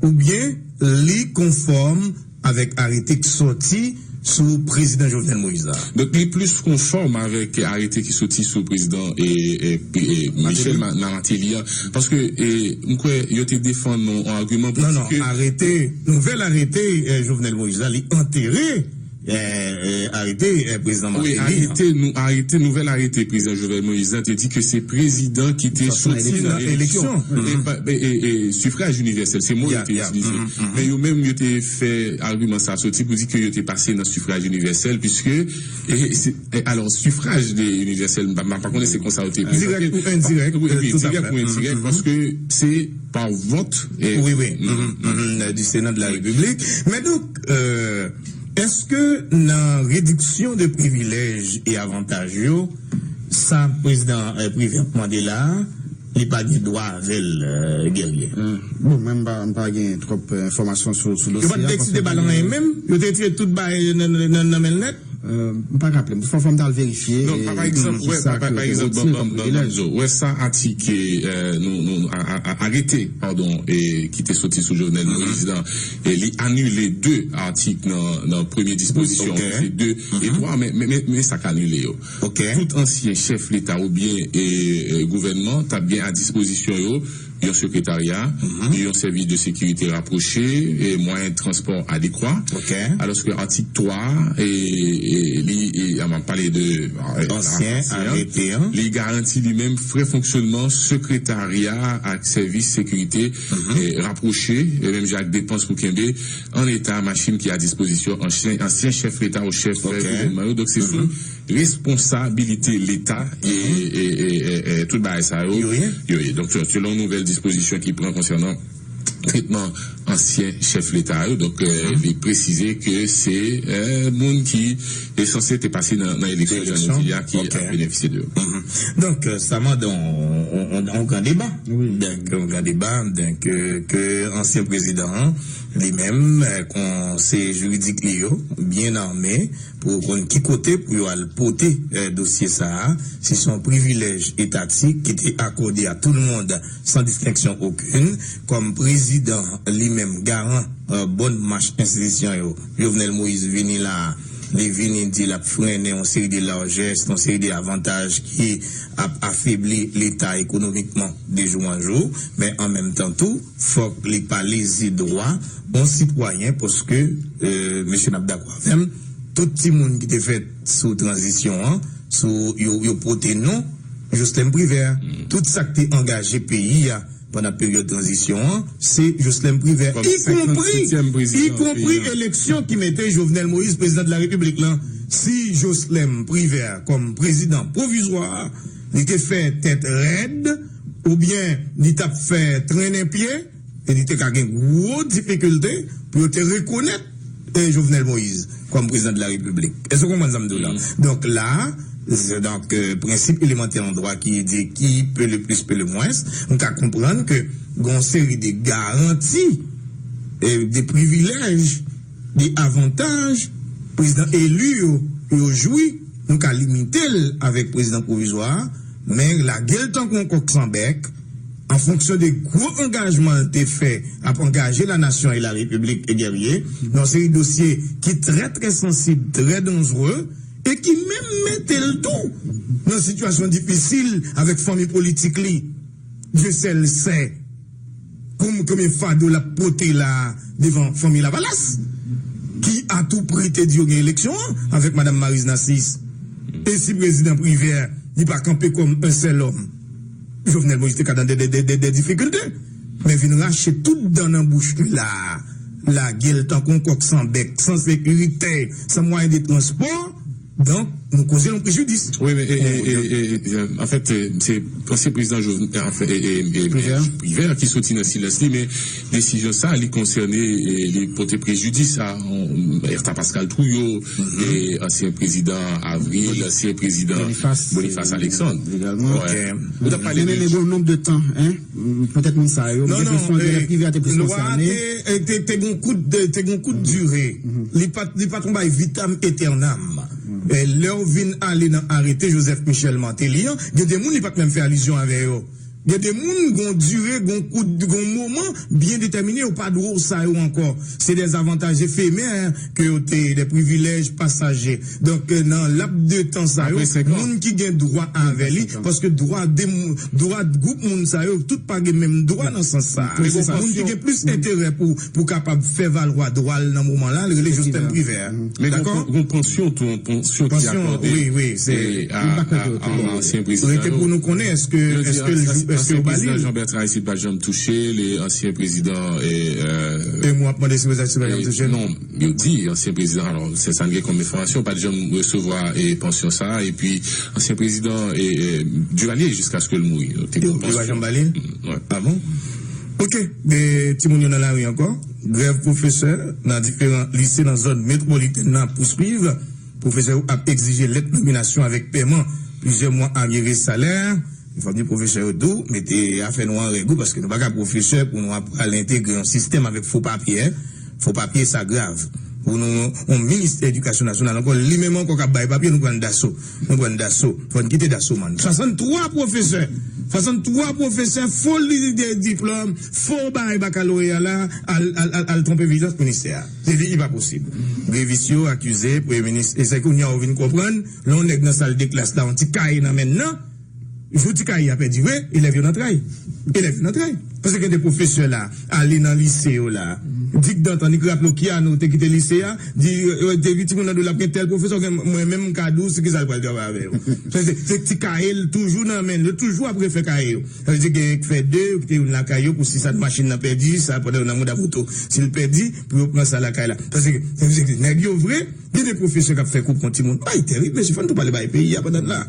oubyen li konfòm avèk arete k sòti sou prezidan Jovenel Moïse la? Donk, li plis konfòm avèk arete ki soti sou prezidan e, e, e Michel Ma-, Martelly an. Paske, e, m kwè yo te defann yon agiman pou di ke... Non, non, arete, nouvèl arete, eh, Jovenel Moïse la, li antere eh, eh, arete, eh, prezidan Martelly an. Wi, arete, nou, arete, nouvèl arete prezidan Jovenel Moïse la te di ke se prezidan ki te soti nan eleksyon. E pa- e- e- e sifraj inivèsèl, se mo yo te itilize. Men yo menm, yo te fè agiman sa soti pou di ke yo te pase nan sifraj inivèsèl, piske, e, se- e, alò, sifraj de inivèsèl, m pa- m pa konnen se konsa yo te prezante. Dirèk ou endirèk, wi, wi, dirèk ou endirèk, paske se pa vòt. Wi, wi, du Sénat de la République. Men donk, euh, èske nan rediksyon de privilèj e avantaj yo, sa prezidan, eh, Privert ap mande la, li pa gen dwa avè l, eh, Guerrier? Bon, mwen, m pa, m pa gen twòp, eh, enfòmasyon sou, sou dosye a. Yo pa t deside ba l anyen menm? Yo te retire tout bagay nan, nan, nan, nan men l nèt? Euh, m pa raple m. Fò, fò m t al verifye. Non, pa, pa egzanp, wè, pa, pa, pa egzanp, ban, ban, ban, ban m di w, wè sa atik, eh, nou, nou, a, a, a, arete, padon, e ki te soti sou Jovenel Moïse la, e li anile de atik nan, nan premye dispozisyon, se de e twa, men, men, men, men sa k anile yo. Tout ansyen chèf leta oubyen, e, e, gouvènman t ap gen a dispozisyon yo yon sekretarya, yon sèvis de sekirite rapwoche, e mwayen transpò adekwa. Alòske atik twa, e, e, li, e, a, m ap pale de, e, ansyen arete an, li garanti li menm frè fonksyònman sekretarya ak sèvis sekirite, e, rapwoche, e menm jan ak depans pou kenbe an eta machin ki a dispozisyon ansyen, ansyen chèf leta ou chèf, e, gouvènman yo. Donk, se sou responsabilite leta e, e, e, e, e tout bagay sa yo, yo ye. Donk, se- selon nouvèl dispozisyon ki pran konsènan tretman ansyen chèf leta yo, donk, e, li presize ke se, e, moun ki e sanse te pase nan, nan eleksyon, jan nou di a, ki ap benefisye de yo. Donk, e, sa mande yon, yon, yon, yon gran deba. Donk, yon gran deba, donk, e, ke ansyen prezidan an, li menm, e, konseye jiridik li yo, byen ame, pou yo konn ki kote pou yo al pote, eh, dosye sa a, si se yon privilèj etatik ki te akòde a tout le monde san distenksyon okenn, kòm prezidan li menm garan, eh, bòn mach enstitisyon yo. Jovenel Moïse vini la, li vini di l ap frennen yon seri de lajès, yon seri de avantaj ki ap afebli Leta ekonomikman de jou an jou, men an menm tan tou, fòk li pa leze dwa yon sitwayen, paske, eh, mesye n ap dakò avè m, tout timoun ki te fèt sou tranzisyon an, sou, yo, yo pote non Joslèn Privè. Tout sa k te angaje peyi a pandan peryòd tranzisyon an, se Joslèn Privè, ikonpri, ikonpri eleksyon ki mete Jovenel Moïse prezidan de la Repiblik lan. Si Joslèn Privè kòm prezidan pwovizwa, li te fè tèt rèd, oubyen li t ap fè trennen pye, e li te ka gen gwo difikilte pou yo te rekonèt, eh, Jovenel Moïse kòm prezidan de la Repiblik. Èske w konprann sa m di w la? Donk la, se, donk, eh, prensip elemantè an dwa ki di qui peut le plus peut le moins, nou ka konprann ke gen yon seri de garanti, eh, de privilèj, de avantaj prezidan eli yo, yo jwi, nou ka limite l avèk prezidan pwovizwa a, men lage l tankou yon kòk san bèk, an fonksyon de gwo angajman l te fè, ap angaje lanasyon e larepiblik e Guerrier, nan yon seri dosye ki trè, trè sansib, trè danjre, e ki menm mete l tou nan sitiyasyon difisil avèk fanmi politik li. Dieu seul sait konm-, konbyen fado l ap pote la devan fanmi Lavalas, ki atoupri te di yo gen eleksyon an avèk Madanm Maryse Narcisse. E si prezidan Privè, li pa kanpe kòm un seul homme, Jovenel Moïse te ka nan de, de, de, de, de difikilte. Men vin rache tout dan nan bouch li la, lage l tankou yon kòk san bèk, san sekirite, san mwayen de transpò, donk, nou koze yon prejidis. Wi, men, e, e, e, e, e, anfèt, e, se ansyen prezidan Jovenel, anfen, e, e, e, Privert. Privert ki soti nan silans li, men desizyon sa, li konsène, e, li pote prejidis a, on, Ertha Pascal Trouillot, e, ansyen prezidan Avril, ansyen prezidan Boniface, Boniface e, Alexandre. Egalman. Wi. Ou t ap pale de. Men, men, men, bon, nonb de tan, en, petèt moun sa yo, non, gen non, presyon, e, Privert te plis konsène. Lwa a te, e, te, te gen kout de, te gen kout dire. Li pa t, li pa t yon bagay vitam aeternam. E, lè w vin ale nan arete Joseph Michel Martelly an, gen de moun li pa t menm fè alizyon avè yo. Gen de moun, gon dire, gon kout, gon moman byen detèmine, yo pa dwe w sa yo ankò. Se des avantages éphémères ke yo te ye, des privilèges passagers. Donk, nan lap de tan sa yo, moun ki gen dwa avè li, paske dwa de moun, dwa gwoup moun sa yo, tout pa gen menm dwa nan sans sa. Moun ki gen plis enterè pou, pou kapab fè valwa dwa l nan moman la, l rele Josten Privè. Men gon, gon pansyon tou, yon pansyon ki akòde wi, wi, se a, a, a ansyen prezidan yo. Rete pou nou konnen, èske, èske, èske yo ba li l? Jean Bertrand Aristide pa t janm touche, li ansyen prezidan, e, e, e mwen ap mande si prezidan Aristide pa t janm touche l? Non, yo di ansyen prezidan, alò, se sa n gen kòm enfòmasyon, pa t janm resevwa, e, pansyon sa, epi ansyen prezidan, e, e, Duvalier, jiskaske l mouri, te gen yon pansyon. Yo pa janm ba li l? Mm, wi. Ah bon? Ok, e, timoun yo nan lari ankò. Grèv pwofesè nan diferan lise nan zòn metwopolitèn nan ap pouswiv. Pwofesè yo ap egzije lèt nominasyon avèk pèman plizyè mwa aryere salè. Fò m di pwofesè yo tou, mete afè nou an règ wi, paske nou pa ka pwofesè pou nou ap pral entegre yon sistèm avèk fo papye, en. Fo papye, sa grav. Pou nou, yon ministè edikasyon nasyonal ankò, li menm ankò k ap bay papye, nou pran daso. Nou pran daso. Fò n kite daso, man. Swasanntwa pwofesè. Swasanntwa pwofesè, fo li de diplòm, fo bagay bakaloreya la, al, al, al, al twonpe vijilans ministè a. Se di, li pa posib. Grevis yo akize premye minis, e se kounye a w vin konprann, lè yon nèg nan sal de klas la, yon ti kaye nan men l nan, jou ti kaye a pèdi vre, elèv yo nan tray. Elèv yo nan tray. Paske gen de pwofesè la, ale nan lise yo la. Dik Dantan, li raple w ki ane w te kite lise a, di, e, te di timoun nan di w l ap gen tèl pwofesè, gen, mwen menm m ka di w si ki sa l pral travay avè yo. Se, se, se ti kaye l toujou nan men l, yo toujou ap refè kaye yo. Sa vle di gen k fè de, yo kite youn lakay yo pou si sa machin nan pèdi, sa pandan yo nan mouda moto. Si l pèdi, pou yo pran sa lakay la. Paske, sa vle di nèg yo vre, gen de pwofesè k ap fè kou kont timoun. Bagay terib, mesye, fò n tou pale bagay peyi a pandan n la.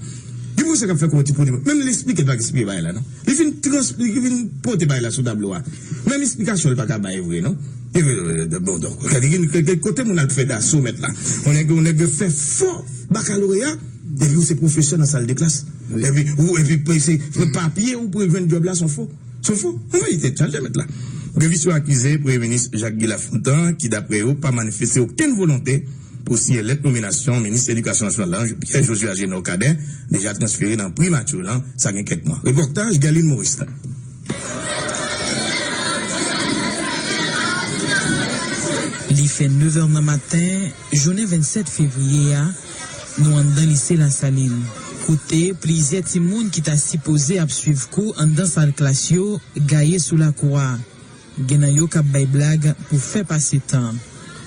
Gen pwofesè k ap fè kou kont timoun. Menm l esplike l pa ka esplike bagay la, non. Li fin trans, li fin pote bagay la sou tablo a. Menm esplikasyon li pa ka bay vre, non. E, e, e, bon, donk, gade, gen, gen, gen kote moun al fè daso mèt la. On nèg, on nèg fè fo bakaloreya, epi ou se pwofesè nan sal de klas. Epi, ou, epi, se, se papye ou pou jwenn djòb la, se yon fo. Se yon fo. Yon verite, chalè mèt la. Grevis yo akize Premye Minis Jacques Guy Lafontant, ki, daprè yo, pa manifeste okenn volonte pou siyen lèt nominasyon minis edikasyon nasyonal la, Pierre Josué Agénor Cadet, deja transfere nan primati lan, sa gen kèk mwa. Repòtaj Guerline Maurice. Li fè nevè nan maten, jounen vennsèt fevriye a, nou anndan lise Lasalin, kote plizyè timoun ki ta sipoze ap swiv kou anndan sal klas yo gaye sou lakou a. Gen nan yo k ap bay blag pou fè pase tan.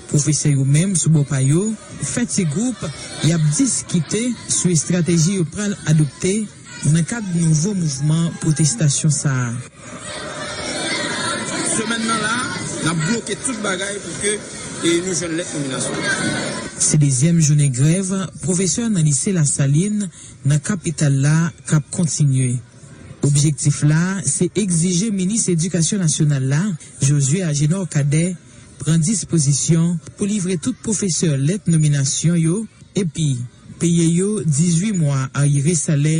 Pwofesè yo menm, sou bò pa yo, fè ti gwoup, y ap diskite sou estrateji yo pral adopte nan kad nouvo mouvman pwotestasyon sa a. Semèn nan la, n ap bloke tout bagay pou ke, e, nou jwenn lèt nominasyon. Se dezyèm jounen grèv pwofesè nan lise Lasalin, nan kapital la, k ap kontinye. Objektif la, se egzije minis edikasyon nasyonal la, Josué Agénor Cadet, pran dispozisyon pou livre tout pwofesè lèt nominasyon yo, epi peye yo dizuit mwa aryere salè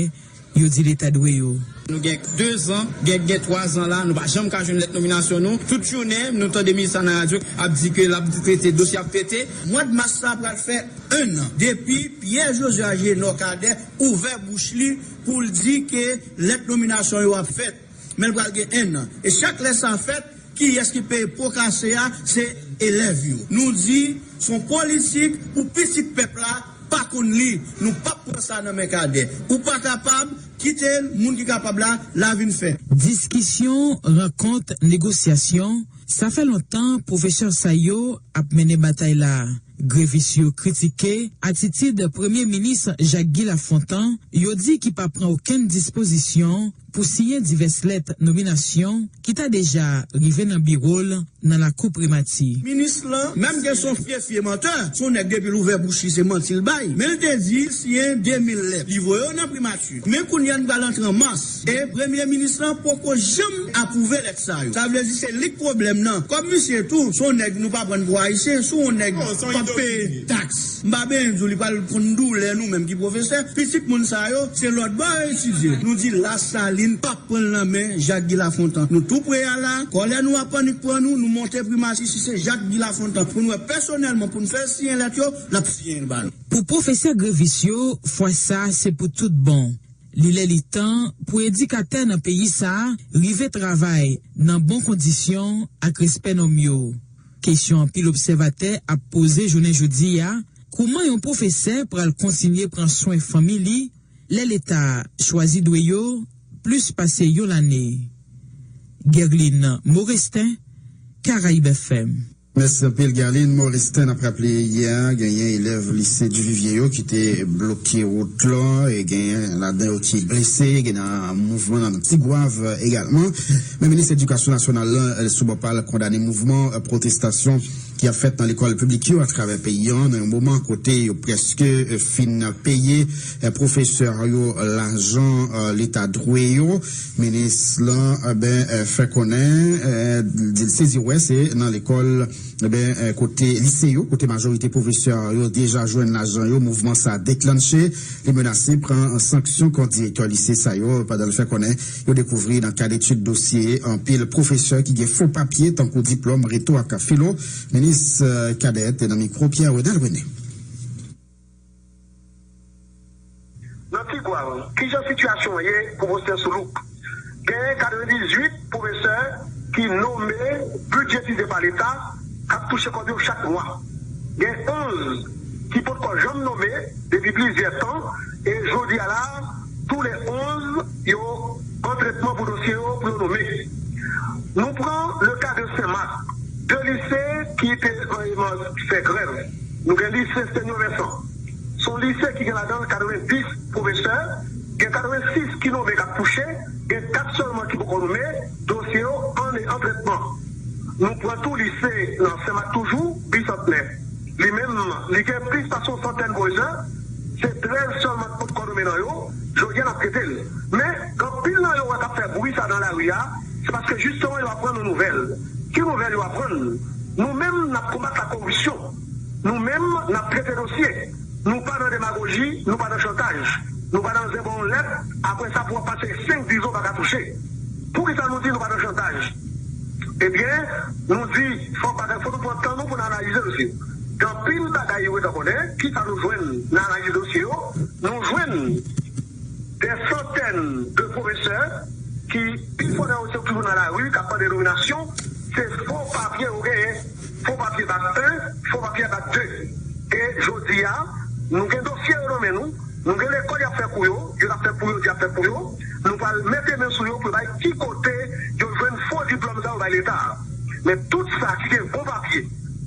yo di Leta dwe yo. Nou gen dezan, gen, gen twazan la, nou pa janm ka jwenn lèt nominasyon nou. Tout jounen, nou tande minis la nan radyo ap di ke l ap trete dosye, ap trete. Mwa mas sa pral fè enn an depi Pierre Josué Agénor Cadet ouvè bouch li pou l di ke lèt nominasyon yo ap fèt. Men l pral gen enn an. E chak lè sa fèt, kiyès ki peye po kase a? Se elèv yo. Nou di, se yon politik pou pitit pèp la pa konn li. Nou p ap pran sa nan men Cadet. Ou pa kapab, kite l, moun ki kapab la, la vin fè. Diskisyon, rankont, negosyasyon, sa fè lontan pwofesè sa yo ap mennen batay la. Grevis yo kritike atitid Premye Minis Jacques Guy Lafontant, yo di ki pa pran okenn dispozisyon pou siyen divès lèt nominasyon ki ta deja rive nan biwo l nan lakou primati. Minis lan, menm ke se yon fyefye mantè, se yon nèg depi l ouvè bouch li, se manti l bay. Men l te di l siyen de mil lèt, li voye yo nan primati. Men kounye a n pral antre an mas. E premye minis lan poko janm apwouve lèt sa yo. Sa vle di se li k pwoblèm nan. Kòm misye tou, se yon nèg nou pa pran pou ayisyen, se yon nèg k ap peye taks. M pa bezwen di w li pral konn doulè nou menm ki pwofesè. Pitit moun sa yo, se lòt bò yo etidye. Nou di Lasalin p ap pran l nan men Jacques Guy Lafontant. Nou tou pre a la, kòlè nou ap annik pran nou, nou monte primati, si se Jacques Guy Lafontant pou n wè pèsonèlman pou n fè l siyen lèt yo, l ap siyen l ba nou. Pou pwofesè grevis yo, fwa sa se pou tout bon. Li lè li tan pou edikatè nan peyi sa a rive travay nan bon kondisyon ak respè nòm yo. Kesyon anpil obsèvatè ap poze jounen jodi a, kouman yon pwofesè pral kontinye pran swen fanmi li lè Leta chwazi dwe yo plis pase yon lane? Guerline Morestin, Caraïbes F M. Mèsi anpil, Guerline Morestin. N ap raple, yè, genyen elèv lise Duvivier yo ki te bloke wout lan, e genyen ladan yo ki blese, gen nan mouvman nan Tigwav, e, egalman. Men minis edikasyon nasyonal lan, e, sou bò pa l, kondane mouvman, e, pwotestasyon ki ap fèt nan lekòl piblik yo atravè peyi an, nan yon moman kote yo prèske, e, fin peye, e, pwofesè yo lajan, e, Leta dwe yo. Minis lan, e, ben, e, fè konnen, e, di l sezi wè se nan lekòl, e, ben, e, kote lise yo, kote majorite pwofesè yo deja jwenn lajan yo, mouvman sa a deklanche. Li menase pran sanksyon kont direktè lise sa yo, pandan l fè konnen yo dekouvri nan kad etid dosye anpil pwofesè ki gen fo papye, tankou diplòm, reto ak filo. Minis, e, Cadet te nan mikwo Pierre Renel René. Nan Tigwav, kijan sitiyasyon an ye pou pwofesè Soulouk? Genyen katrevendizuit pwofesè ki nome, bidjetize pa Leta, k ap touche kòb yo chak mwa. Gen onz ki potko janm nome depi plizyè tan, e jodi a la, tou le onz yo an tretman pou dosye yo pou yo nome. Nou pran le ka de Senmak, de lise ki te an eman fè grèv. Nou gen lise Seigneur Vincent. Se yon lise ki gen ladan l katrevendis pwofesè, gen katrevensis ki nome k ap touche, gen kat sèlman ki poko nome, dosye yo an, an tretman. Nou pran tou lise nan Senmak toujou, Bisantnè. Li menm, li gen plis pase yon santèn pwofesè, se trèz sèlman k potko nome nan yo, jodi a n ap trete l. Men, gen anpil nan yo wè k ap fè bri sa nan lari a, se paske jisteman yo aprann yon nouvèl. Ki nouvèl yo aprann? Nou menm, n ap konbat lakoripsyon. Nou menm, n ap trete dosye. Nou pa nan demagoji, nou pa nan chantaj. Nou pa nan zenbon yon lèt, apre sa pou w ap pase senk, diz ou pa ka touche. Poukisa nou di nou pa nan chantaj? Ebyen, nou di, fòk bagay, fòk nou pran tan nou pou n analize dosye. Gen anpil bagay yo gentan konnen, kisa nou jwenn nan analiz dosye yo? Nou jwenn dè santèn de pwofesè ki, pi fò nan yo se yo ki toujou nan lari, k ap mande nominasyon, se fo papye yo genyen, fo papye bak en, fo papye bak de. E jodi a, nou gen dosye yo nan men nou, nou gen lekòl y ap fè kou yo, yo t ap fè kou yo, di y ap fè kou yo, nou pral mete men sou yo pou yo bay ki kote yo jwenn fo diplòm sa yo bay Leta a. Men tout sa ki gen bon papye,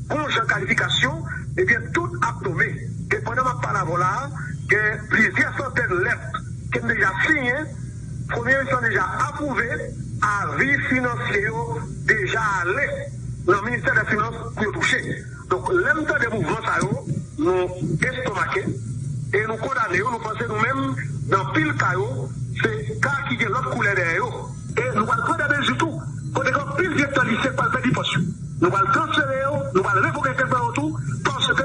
bon jan kalifikasyon, ebyen, tout ap nome. E pandan m ap pale avè w la a, gen plizyè santèn lèt ke m deja siyen, premye minis lan deja apwouve, avi finansye yo deja ale nan ministè dè finans pou yo touche. Donk, lè m tande mouvman sa yo, nou estomake e nou kondane yo, nou panse nou menm, nan pil ka yo, se ka ki gen lòt koulè dèyè yo. E nou pral pran de mezi tou, kote gen anpil direktè lise k pral pèdi pòs yo. Nou pral transfere yo, nou pral revoke kèk nan yo tou, paske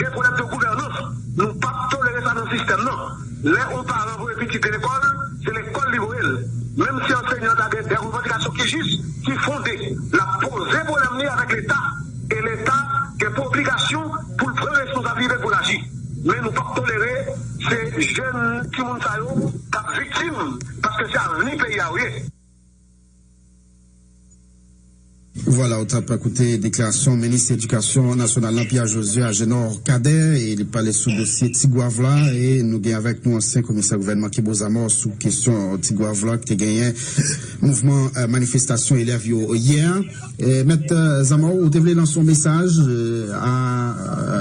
gen pwoblèm de gouvènans. Nou p ap tolere sa nan sistèm nan. Lè yon paran voye pitit li lekòl, se lekòl li voye l. Menm si ansèynan ta gen de revandikasyon ki jis, ki fonde, l ap poze pwoblèm li avèk Leta. E Leta gen pou obligasyon pou l pran responsabilite pou l aji. Men nou p ap tolere se jèn timoun sa yo k ap viktim, paske se avni peyi a yo ye. Vwala, ou t ap koute deklarasyon minis edikasyon nasyonal lan, Pierre Josué Agénor Cadet, e li pale sou dosye Tigwav la, e nou gen avèk nou ansyen komisè gouvènman Kibo Zamor sou kesyon Tigwav la, ki te genyen mouvman, eh, manifestasyon elèv yo yè. Eh, Mèt, eh, Zamor, ou te vle lanse yon mesaj, eh, a,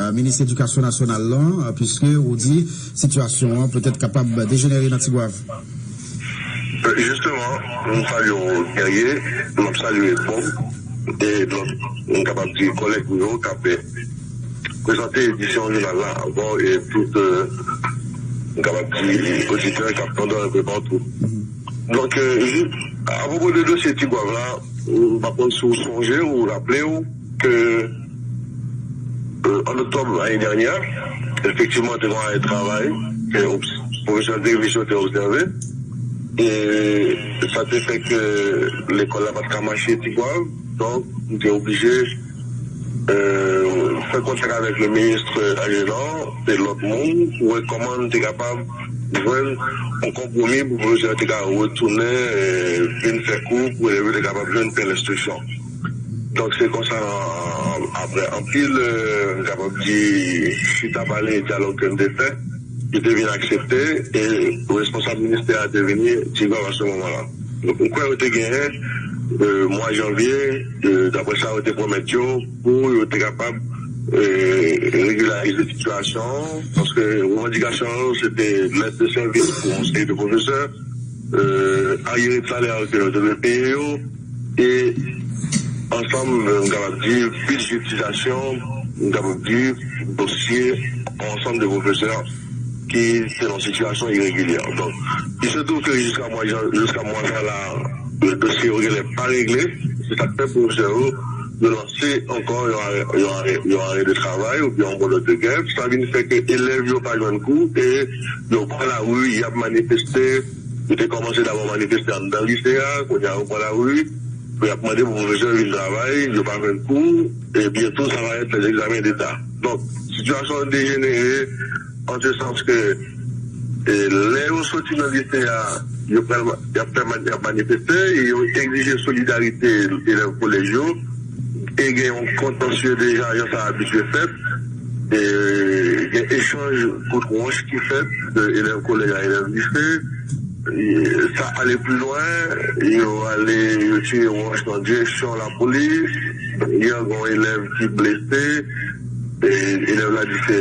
a minis edikasyon nasyonal lan, eh, piske ou di sitiyasyon an petèt kapab dejenere nan Tigwav. Jisteman, m salye w, Guerrier, m ap salye Bob, e lòt, m kapab di, kòlèg nou yo k ap, eh, prezante edisyon jounal la avè w, e tout, eh, m kapab di, oditè k ap tande enpe patou. Donk, eh, jis, apwopo de dosye Tigwav la, m pa konn si w sonje, ou raple w, ke, euh, an oktòb ane dènyè, efektivman, te gen yon arè travay ke obs-, pwofesè Davis yo te obsève. E sa te fè ke lekòl la pa t ka mache Tigwav. Donk, nou te oblije, euh, fè kontak avèk le minis Agénor e lòt moun pou wè kòman nou te kapab jwenn yon konpwomi pou pwofesè te ka retounen, eh, vin fè kou pou elèv yo te kapab jwenn pen enstriksyon. Donk, se konsa, apre anpil, eh, m kapab di, chita pale, dyalòg ke n te fè, yo te vin aksepte, e responsab ministè a te vini, ti gòv a se moman la. Donk, m kwè yo te genyen, eh, mwa janvye, eh, daprè sa yo te pwomèt yo, pou yo te kapab, eh, regilarize sitiyasyon an, paske revandikasyon yo, se te lèt de sèvis pou yon seri de pwofesè, eh, aryere salè ke yo te dwe peye yo, e ansanm, eh, m kapab di, bidjetizasyon, m kapab di, dosye ansanm de pwofesè ki te nan sitiyasyon iregilyè. Donk, il se trouve que jiska mwa jan, jiska mwa sa la, dosye yo genlè pa regle. Se sa k fè pwofesè yo, yo lanse ankò yon arè, yon arè, yon arè de travay oubyen yon modèl de grèv. Sa vin fè ke elèv yo pa jwenn kou e yo pran lari, y ap manifeste. Yo te kòmanse dabò manifeste anndan lise a, kounye a yo pran lari pou y ap mande pou pwofesè yo vin travay, yo pa jwenn kou, e byento ça va être les examens d'État. Donk, sitiyasyon an dejenere an se sans ke, e, lè yo soti nan lise a, yo pral, y ap fè man-, y ap manifeste, e yo egzije solidarite elèv kolèj yo, e gen yon kontansye deja, jan sa abitye fèt, e gen echanj kout wòch ki fèt de elèv kolèj a elèv lise, e sa ale pi lwen, yo ale, yo tire wòch nan direksyon lapolis, yè gen yon elèv ki blese, e elèv la di se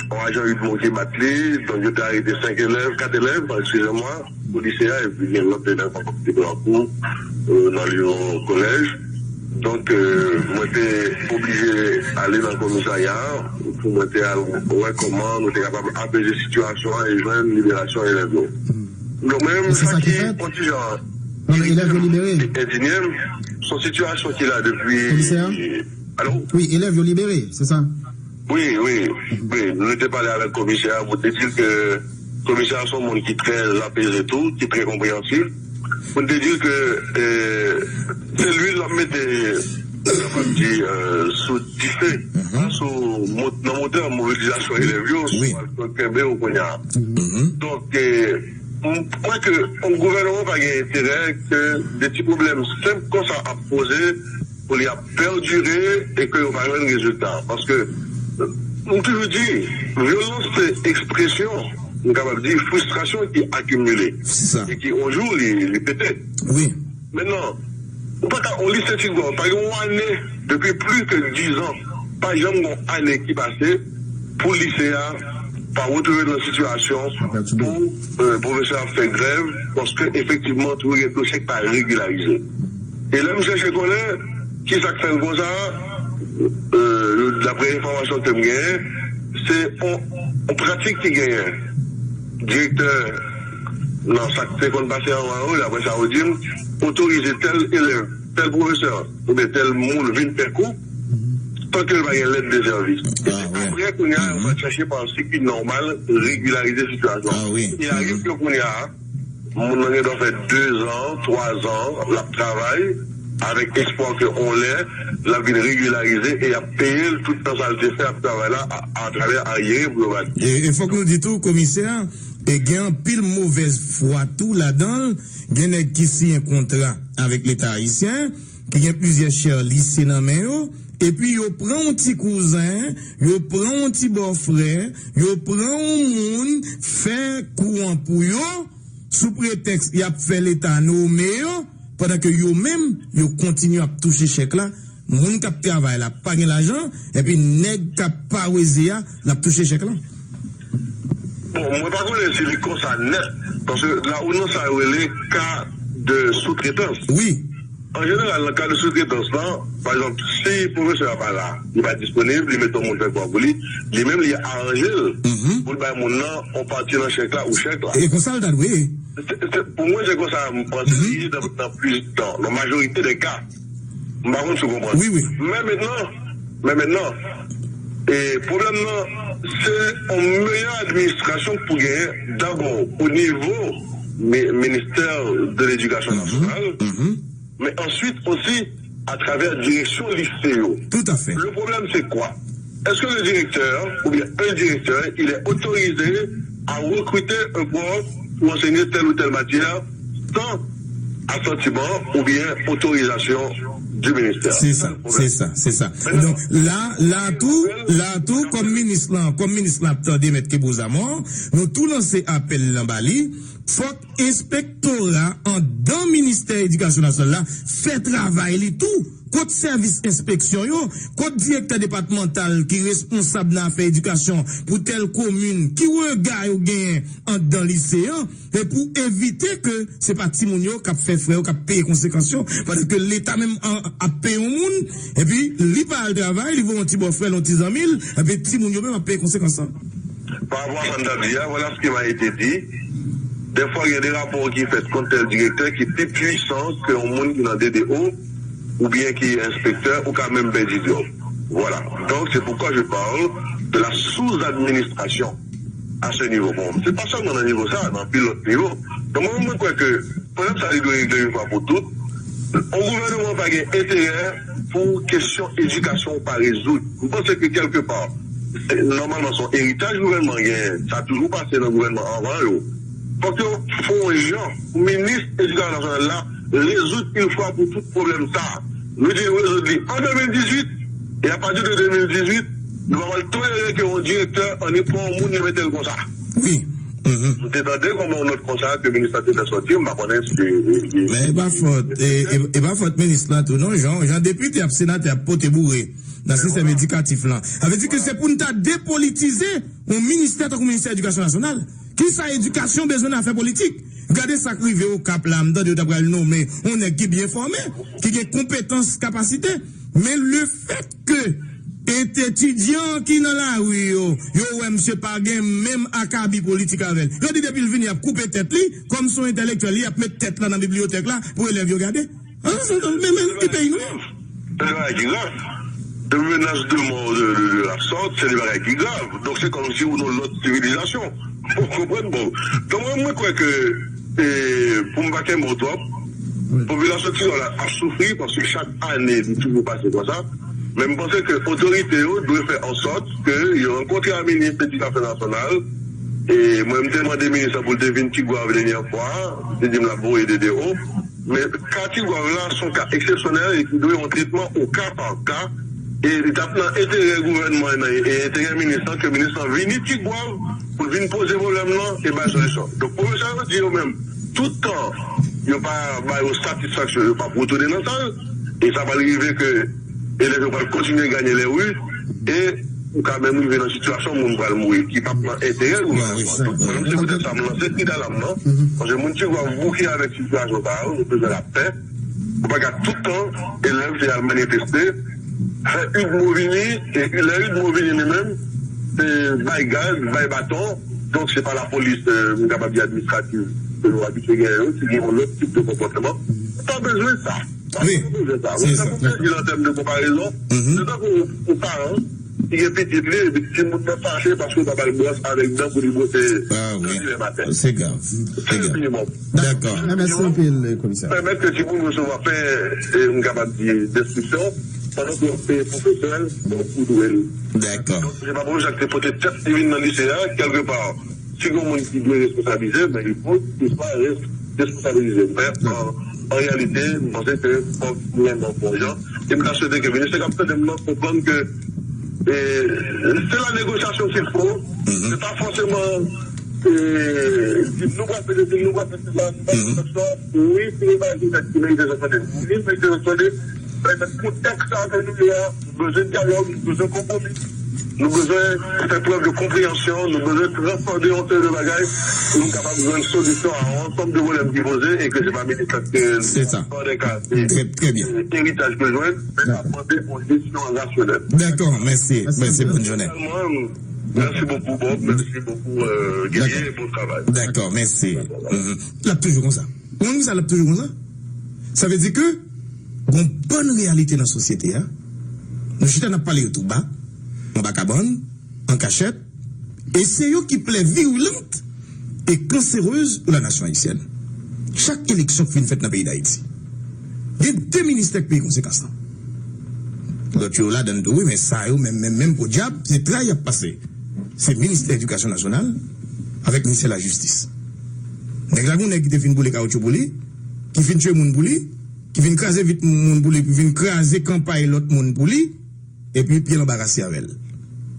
yon ajan UDMO ki bat li, donk yo te arete senk elèv, kat elèv, eskize mwa, pou lise a, epi gen lòt elèv ankò ki te pran kou, e, nan yon kolèj. Donk, e, mwen te oblije ale nan komisarya a pou mwen te al wè kòman nou te kapab apeze sitiyasyon an e jwenn liberasyon elèv yo. Donk, mwen menm, sa ki yon ti jan endinyem, se yon sitiyasyon ki la depi... Alo? Wi, elèv yo libere, se sa? Wi, wi, wi. Nou te pale avèk komisè a, pou te di ke komisè a se yon moun ki trè apeze tou, ki trè konpreyansif. Pou te di ke, e, se lwil l ap mete, nou kapab di, e, sou dife, sou mo-, nan motè mobilizasyon elèv yo, sou al kenbe yo kounye a. Donk, e, m kwè ke yon gouvènman pa gen enterè ke de ti pwoblèm senp konsa ap poze, pou li ap pèdire e ke yo pa jwenn rezilta. Paske, m toujou di, vyolans se ekspresyon, m kapab di, fristrasyon ki akimile. Se sa. E ki, yon jou, li, li pete. Wi. Mentnan, ou pa ka, yon lise Ti Gòv, pa gen yon ane, depi plis ke diz an, pa janm gen yon ane ki pase, pou lise a pa retwouve nan sitiyasyon pou, e, pwofesè ap fè grèv, paske efektivman tou gen dosye ki pa regilarize. E lè m chèche konnen kisa k fè l konsa, e, daprè enfòmasyon ke m genyen, se yon, yon pratik ki genyen. Direktè nan sa k te konn pase anvan yo, daprè sa yo di m, otorize tèl elèv, tèl pwofesè oubyen tèl moun vin fè kou, tanke l pa gen lèt de sèvis. E se apre, kounye a, yo pral chèche pa yon sikui nòmal regilarize sitiyasyon an. E arive ke kounye a, moun nan gen dwa fè dezan, twazan, l ap travay, avèk espwa ke yon lè, l ap vin regilarize e y ap peye l tout tan sa l te fè ap travay la a, atravè aryere pou yo ba li. E, e fòk nou di tou, komisè, e gen anpil movèz fwa tou ladan l. Gen nèg ki siyen kontra avèk Leta ayisyen, ki gen plizyè chè lise nan men yo, epi yo pran yon ti kouzen, yo pran yon ti bòfrè, yo pran yon moun, fè kou an pou yo, sou pretèks y ap fè Leta nome yo, pandan ke yo menm, yo kontinye ap touche chèk la, moun k ap travay la pa gen lajan, epi nèg k ap paweze a, l ap touche chèk la. Bon, mwen pa konnen si li konsa nèt, paske la ou nan sa yo rele ka de soutretans. Wi. An jeneral, nan ka de soutretans lan, pa egzanp, si pwofesè a pa la, li pa disponib, li mete yon moun fè kou an pou li, li menm li aranje l pou l bay moun nan yon pati nan chèk la ou chèk la. E konsa l ta dwe ye. Se, se, pou mwen, se konsa m panse li ye nan, nan plis, nan, nan majorite de ka. M pa konn si w konprann. Wi, wi. Men mentnan, men mentnan, e pwoblèm nan, se yon meyè administrasyon k pou genyen, dabò, o nivo mi-, ministè de ledikasyon nasyonal, men answit osi atravè direksyon lise yo. Tout à fait. Le problème, c'est quoi? Est-ce que le directeur, ou bien un directeur, il est autorisé à recruter un prof pour enseigner telle ou telle matière sans assentiment ou bien autorisation du ministère. C'est ça, c'est ça, c'est ça. Donk la, la tou, la tou, kòm minis lan, kòm minis lan ap tande Mèt Kebozamò, nou tou lanse apèl lan ba li. Fòk enspektora anndan ministè edikasyon nasyonal la fè travay li tou. Kot sèvis enspeksyon yo, kot direktè depatmantal ki responsab nan afè edikasyon pou tèl komin, ki rega yo genyen anndan lise an, e pou evite ke se pa timoun yo k ap fè frè yo, k ap peye konsekans yo, pandan ke leta menm an, ap peye yon moun, epi li pa al travay, li voye yon ti bòfrè l, yon ti zanmi l, epi timoun yo menm ap peye konsekans lan. Par rapport à sa m t ap di a, voilà ce qui m'a été dit. Des fois, il y a des rapports qui fait contre tel directeur qui est plus puissant que un monde qui est dans D D O ou bien qui est inspecteur ou quand même ben dix. Voilà. Donc, c'est pourquoi je parle de la sous-administration à ce niveau. Bon, c'est pas seulement dans le niveau ça, dans pile autre niveau. Donc, moi, je crois que Pwoblèm sa li dwe regle yon fwa pou tout. Yon gouvènman pa gen enterè pou kesyon edikasyon pa rezoud. M panse ke kèlkepa, se, nòmalman, se yon eritaj gouvènman genyen. Sa toujou pase nan gouvènman anvan yo. Fòk yo fè yon jan pou minis edikasyon nasyonal la rezoud yon fwa pou tout pwoblèm sa. Nou di rezoud li an de mil dizuit, e apati de de mil dizuit, nou pa pral tolere ke yon direktè annik pran yon moun li mete l konsa. Wi. M te tande kòman yon nòt konsa ke minis lan te fè sòti, m pa konnen si. Men e pa fòt, e, e, e pa fòt minis lan tou, non. Jan, jan depite ak senatè ap pote boure nan sistèm edikatif lan. Sa vle di ke se pou n ta depolitize yon ministè tankou ministè edikasyon nasyonal. Kisa edikasyon bezwen nan afè politik? Gade sa k rive Okap la, m tande yo ta pral nonmen yon nèg ki byen fòme, ki gen konpetans, kapasite. Men lefèt ke etidyan ki nan lari yo, yo wè misye pa gen menm akabi politik avè l. Yo di depi l vini, y ap koupe tèt li, kòm se yon entèlektyèl, y ap met tèt la nan bibliyotèk la pou elèv yo gade. An, se, men, men ki peyi nou ye? Se yon bagay ki grav. Une menace de mort de, de, de la sorte, c'est des bagages qui graves. Donc c'est comme si on a l'autre civilisation. Ou konprann? Bon. Donk mwen, mwen kwè ke, e, pou m pa kenbe w twòp, popilasyon Tiguav la ap soufri paske chak ane li toujou pase konsa. Men m panse ke otorite yo dwe fè an sòt ke yo rankontre ak minis edikasyon nasyonal. E mwen, m te mande minis lan pou l te vin Tiguav dènyè fwa, li te di m l ap voye D D O. Men ka Tigwav la se yon ka eksepsyonèl e ki dwe yon tretman o ka pa ka. E li t ap nan enterè gouvènman an e enterè minis lan ke minis lan vini Tigwav pou l vin poze pwoblèm lan e bay solisyon. Donk, pwofesè yo di yo menm, tout tan yo pa ba yo satisfaksyon, yo p ap retounen nan sal. E sa pral rive ke elèv yo pral kontinye ganye lè wi. E ou ka menm rive nan sitiyasyon moun pral mouri ki p ap nan enterè gouvènman an. Donk, mwen menm, se poutèt sa m lanse kri dalam nan. Paske moun ki va bouke avèk sitiyasyon sa yo, nou bezwen lapè. Ou pa ka tout tan elèv se al manifeste, fè Udmo vini, e lè Udmo vini li menm, se bay gaz, bay baton. Donk, se pa lapolis, e, m kapab di administrativ, ke nou abitye genyen yo, ki gen yon lòt tip de konpòteman. Pa bezwen sa. Wi, se sa. Mwen, sa pou pèdi an tèm de konparezon, se tankou yon paran ki gen pitit li, epi timoun nan fache paske yo pa ba l bwòs avèk dan pou li bwose dan li lè maten. Se grav. Se le minimòm. Dakò. Mèsi anpil, komisè. Pèmèt ke timoun resevwa pen, e, m kapab di, enstriksyon, pandan ke yo ap peye pwofesè l, bon, pou dwe l. Dakò. Donk, se pa pwofesè k te pote tèt li vin nan lise a, kèlkepa, si gen moun ki dwe responsabilize, men li fo li swa res-, responsabilize. Men, an, an reyalite, m panse ke fòk nou renmen bon jan. E m ta swete ke minis k ap tande m nan konprann ke, e, se la négociation qu'il faut. Se pa fòseman, e, di nou pral fè sesi, nou pral fè sela, nou pral fè sa. Wi, se yon bagay ki merite sòti. Wi, merite sòti. Men kontèks sa ke nou ye a, nou bezwen dyalòg, nou bezwen konpwomi. Nou bezwen fè prèv de konpreyansyon, nou bezwen transande yon seri de bagay pou nou kapab jwenn solisyon a yon ansanm de pwoblèm ki poze e ke se pa minis la ke nan de ka se eritaj ke jwenn, men sa mande yon jesyon rasyonèl. Dakò, mèsi. Mèsi, bonne journée. Mèsi bokou, Bob. Mèsi bokou, e, Guerrier. Bon travay. Dakò, mèsi. L ap toujou konsa. Ou konn kisa l ap toujou konsa? Sa vle di ke gon bann reyalite nan sosyete a, nou chita n ap pale yo tou ba, anba kabann, an kachèt, e se yo ki plè virilant e kanserez pou la nasyon ayisyèn. Chak eleksyon ki fin fèt nan peyi Dayiti, gen de ministè k peye konsekans lan. Lòt yo ladann tou, wi, men sa yo, menm, menm, menm podyab, se tray y ap pase. Se ministè edikasyon nasyonal, avèk ministè lajistis. Nèg la gen yon nèg ki te fin boule kawotchou pou li, ki fin tchwe moun pou li, ki fin kraze vit moun pou li, ki fin kraze kanpay lòt moun pou li, epi pye l anbarase avè l.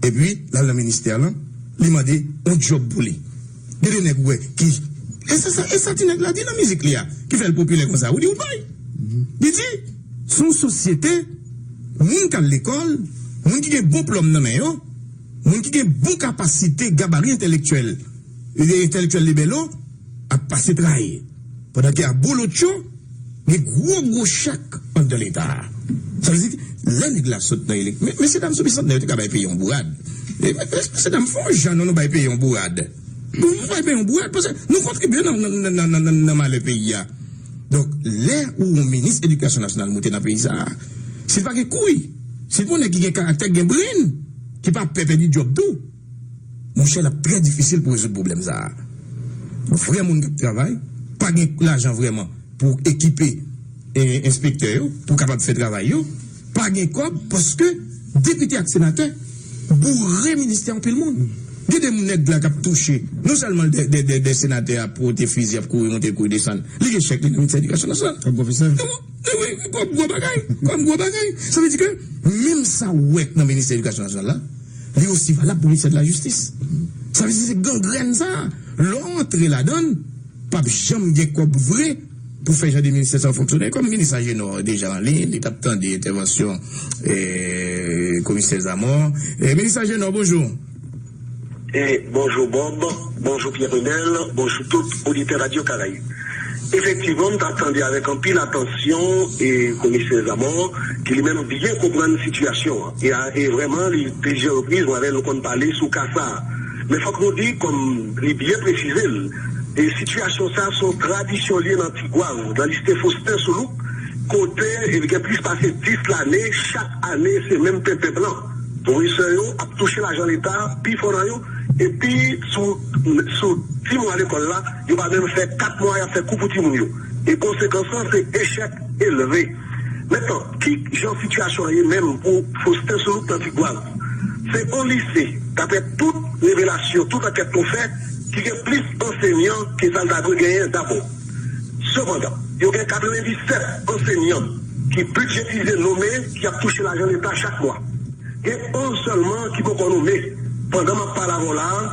Epi, l al nan ministè lan, li mande yon djòb pou li. Gen de nèg ou wè ki, e se sa, e sa ti nèg la di nan mizik li a, ki fè l popilè konsa. Ou di ou bay. Li di, se yon sosyete, moun k al lekòl, moun ki gen bon plòm nan men yo, moun ki gen bon kapasite, gabari entèlektyèl, entèlektyèl libèlo, ap pase tray. Pandan ke abolotcho, gen gwo, gwo chèk anndan Leta a. Sa vle di, lè nèg la sot nan elek-, men, mesye dam sou bisantnè yo te ka bay peyi yon bourad. E, men, men, mesye dam, fè yon jan non nou bay peyi yon bourad. Nou, nou bay peyi yon bourad, paske nou kontribye nan, nan, nan malè peyi a. Donk, lè ou yon minis edikasyon nasyonal moute nan peyi sa a, si l pa gen kouy, si l pa yon nèg ki gen karaktè, ki gen brenn, ki pa pè pèdi djòb tou, monchè, l ap trè difisil pou rezoud pwoblèm sa a. Vrè moun k ap travay, pa gen lajan vrèman pou ekipe, e, enspektè yo, pou kapab fè travay yo, pa gen kòb, paske depite ak senatè boure ministè anpil moun. Gen de nèg la k ap touche, non sèlman de, de, de, de senatè ap pote fizi, ap kouri monte, kouri desann, li gen chèk li nan ministè edikasyon nasyonal. Kòb pwofesè. Wi, wi, kòm gwo bagay, kòm gwo bagay. Sa vle di ke menm sa w wè nan ministè edikasyon nasyonal la, li osi valab pou ministè de la jistis. Sa vle di se gangrèn sa. Lè w antre ladan l, p ap janm gen kòb vre pou fè jan de ministè sa yo fonksyone. Kòm minis Ajenò deja an liy, li t ap tande entèvansyon, e, komisè Zamò. E, minis Ajenò, bonjou. E, bonjou Bob, bonjou Pierre Renel, bonjou tout oditè Radio Caraïbes. Efektivman, m t ap tande avèk anpil atansyon e komisè Zamò, ki li menm byen konprann sitiyasyon an. E, a, e vrèman, li plizyè repriz, mwen avè l, nou konn pale sou ka sa a. Men fòk nou di, kòm li byen presize l, e sitiyasyon sa a se yon tradisyon li ye nan Tigwav, nan lise Faustin Soulouque, kote, e, gen plis pase dis lane, chak ane, se menm penpen blan. Pwofesè yo ap touche lajan Leta, pifò nan yo, epi sou, sou dis mwa lekòl la, yo pa menm fè kat mwa, y ap fè kou pou timoun yo. E konsekans lan, se echèk elve. Mentnan, ki jan sitiyasyon an ye menm pou Faustin Soulouque nan Tigwav? Se yon lise, daprè tout revelasyon, tout ankèt nou fè, ki gen plis ansenyan ke sa l ta dwe genyen dabò. Sepandan, yo gen katrevenndisèt ansenyan ki bidjetize, nome, ki ap touche lajan Leta chak mwa. Gen onz sèlman ki poko nome. Pandan m ap pale avè w la a,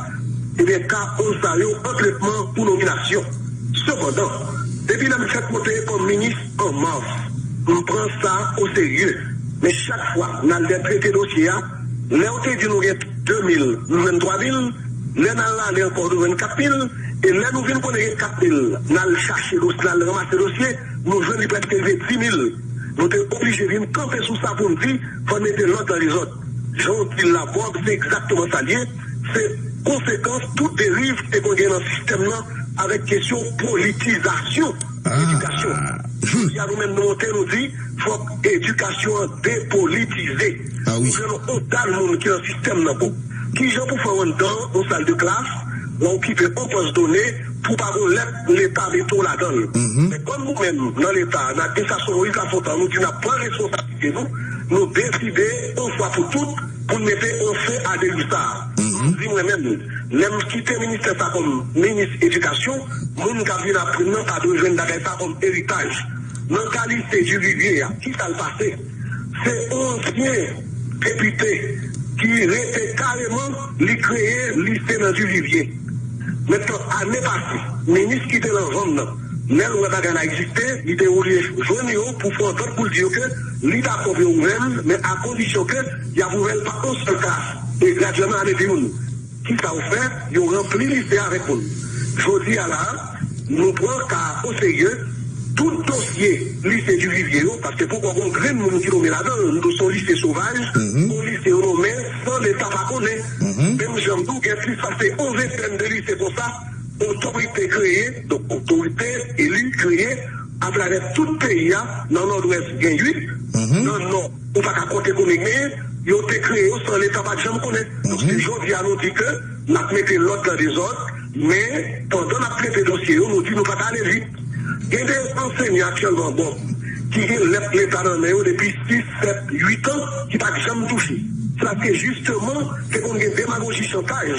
ebyen, ka onz sa yo an tretman pou nominasyon. Sepandan, depi lè m fèk monte kòm minis an mas, m pran sa oserye. Men chak fwa n al dè trete dosye a, lè yo te di nou gen de mil, nou jwenn twa mil, lè n al rale ankò, nou jwenn kat mil, e lè nou vin konnen gen kat mil, n al chache dosye, n al ranmase dosye, nou jwenn li prèske rive dis mil. Nou te oblije vin kanpe sou sa pou n di, fò n mete lòd nan dezòd. Jan w di l la, Bob, se egzakteman sa l ye. Se konsekans tout deriv ki te konn gen nan sistèm nan avèk kesyon politizasyon edikasyon. Jodi a, nou menm nou monte, nou di, fòk edikasyon an depolitize. Nou jwenn yon dal moun ki nan sistèm nan, bon. Kijan pou fè w anndan yon sal de klas, lè w okipe yon pòs done, pou pa gon lèt Leta mete w ladan l? Men kòm nou menm, nan Leta, n ak Dessalines, Moïse, Lafontant, nou di n ap pran responsablite nou, nou deside, yon fwa pou tout, pou n mete yon fen a deriv sa a. M di mwen menm, lè m kite ministè sa kòm minis edikasyon, moun k ap vin apre m nan pa dwe jwenn bagay sa kòm eritaj. Nan ka lise Duvivier a, kisa l pase? Se yon ansyen depite ki rete kareman, li kreye lise nan Duvivier. Mentnan, ane pase, minis ki te nan zòn nan, lè l wè bagay la egziste, li te oblije jwenn yo pou fè antant pou l di yo ke li dakò pou yo ouvè l, men a kondisyon ke y ap ouvè l pa yon sèl klas, e gradyèman ane de youn. Kisa yo fè? Yo ranpli lise a avèk moun. Jodi a la, nou pran ka oserye. Tout dosye lise Duvivier yo, paske poko gon grenn moun ki nome ladan l, nou se yon lise sovaj, yon lise yo nome san Leta pa konnen. Menm jan m di w, gen plis pase yon ventèn de lise konsa, otorite kreye, donk otorite eli kreye atravè tout peyi a, nan Nòdwès gen uit, nan Nò, ou pa ka konte konbyen k genyen, yo te kreye yo san Leta pa t janm konnen. Donk, si jodi a nou di ke n ap mete lòd nan dezòd, men pandan n ap trete dosye yo, nou di nou pa t ale vit. Gen de ansèynan aktyèlman, bon, ki gen lèt Leta nan men yo depi sis, sèt, uit an, ki pa t janm touche. Se paske, jisteman, te konn gen demagoji, chantaj,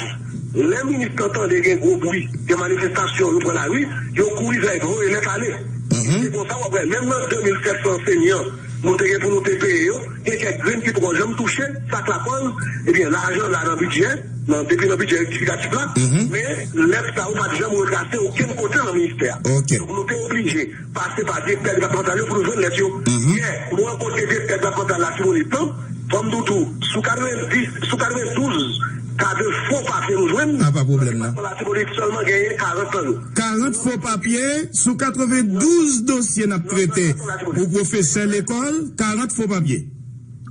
Lè minis lan tande gen gwo bri, gen manifestasyon, yo pran lari, yo kouri fè voye lèt ale. Se konsa w ap wè, menm nan de mil sèt san ansèynan nou te gen pou nou te peye yo, gen kèk grenn ki poko janm touche, sa k lakòz, ebyen, lajan la nan bidjè, nan, depi nan bidjè rektifikatif la, men lèt sa yo pa t janm retrase okenn kote nan ministè a. Donk, nou te oblije pase pa direktè depatmantal yo pou nou jwenn lèt yo. Yè, nou rankontre direktè depatmantal Latibonit lan, fò m di w tou, sou katrevenndis, sou katrevendouz ka de fo papye nou jwenn, nan depatman Latibonit sèlman genyen karant lan yo. Karant fo papye sou katrevendouz dosye n ap trete. Pou pwofesè lekòl, karant fo papye.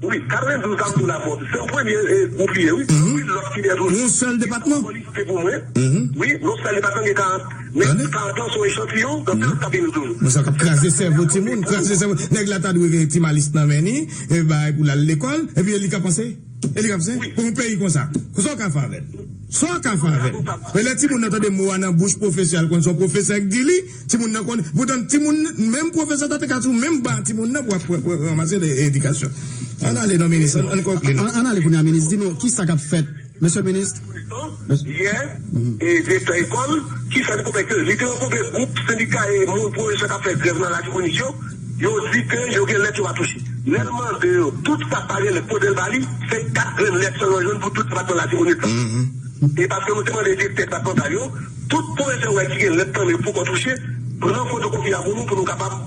Wi, katrevendouz la m di w la fò. Se yon premye gwoup li ye, wi. Wi, lòt ki dèyè tou. Yon sèl depatman? Fò liste pou mwen. Wi, yon sèl depatman gen karant. Men karant lan se yon echantiyon, gen anpil k ap vini toujou. Bon, sa k ap kraze sèvo timoun, kraze sèvo. Nèg la ta dwe gen ti malis nan men li, e bay pou l al lekòl, epi e li k ap panse? E li k ap panse? Pou yon peyi konsa, sa w ka fè avè l? Sa w ka fè avè l? E lè timoun nan tande mo a nan bouch pwofesè a, l konn se yon pwofesè k di li, timoun nan konn, poutan timoun, menm pwofesè ta te ka sou menm ba timoun nan pou ap ranmase edikasyon. Ann ale non, minis, ann konkli non. Ann ale kounye a, minis, di nou, kisa k ap fèt? Mesye minis. Yè, e direktè lekòl, ki fè n konprann ke li te rankontre gwoup sendika e moun pwofesè k ap fè grèv nan Latibonit yo, yo di ke yo gen lèt yo pa touche. Lè n mande yo, tout sa k pa gen lèt, kote l ba li, se kat grenn lèt sèlman yo jwenn pou tout depatman Latibonit lan. E paske nou te mande direktè depatmantal yo, tout pwofesè yo wè ki gen lèt nan men yo poko touche, pran fotokopi a pou nou, pou nou kapab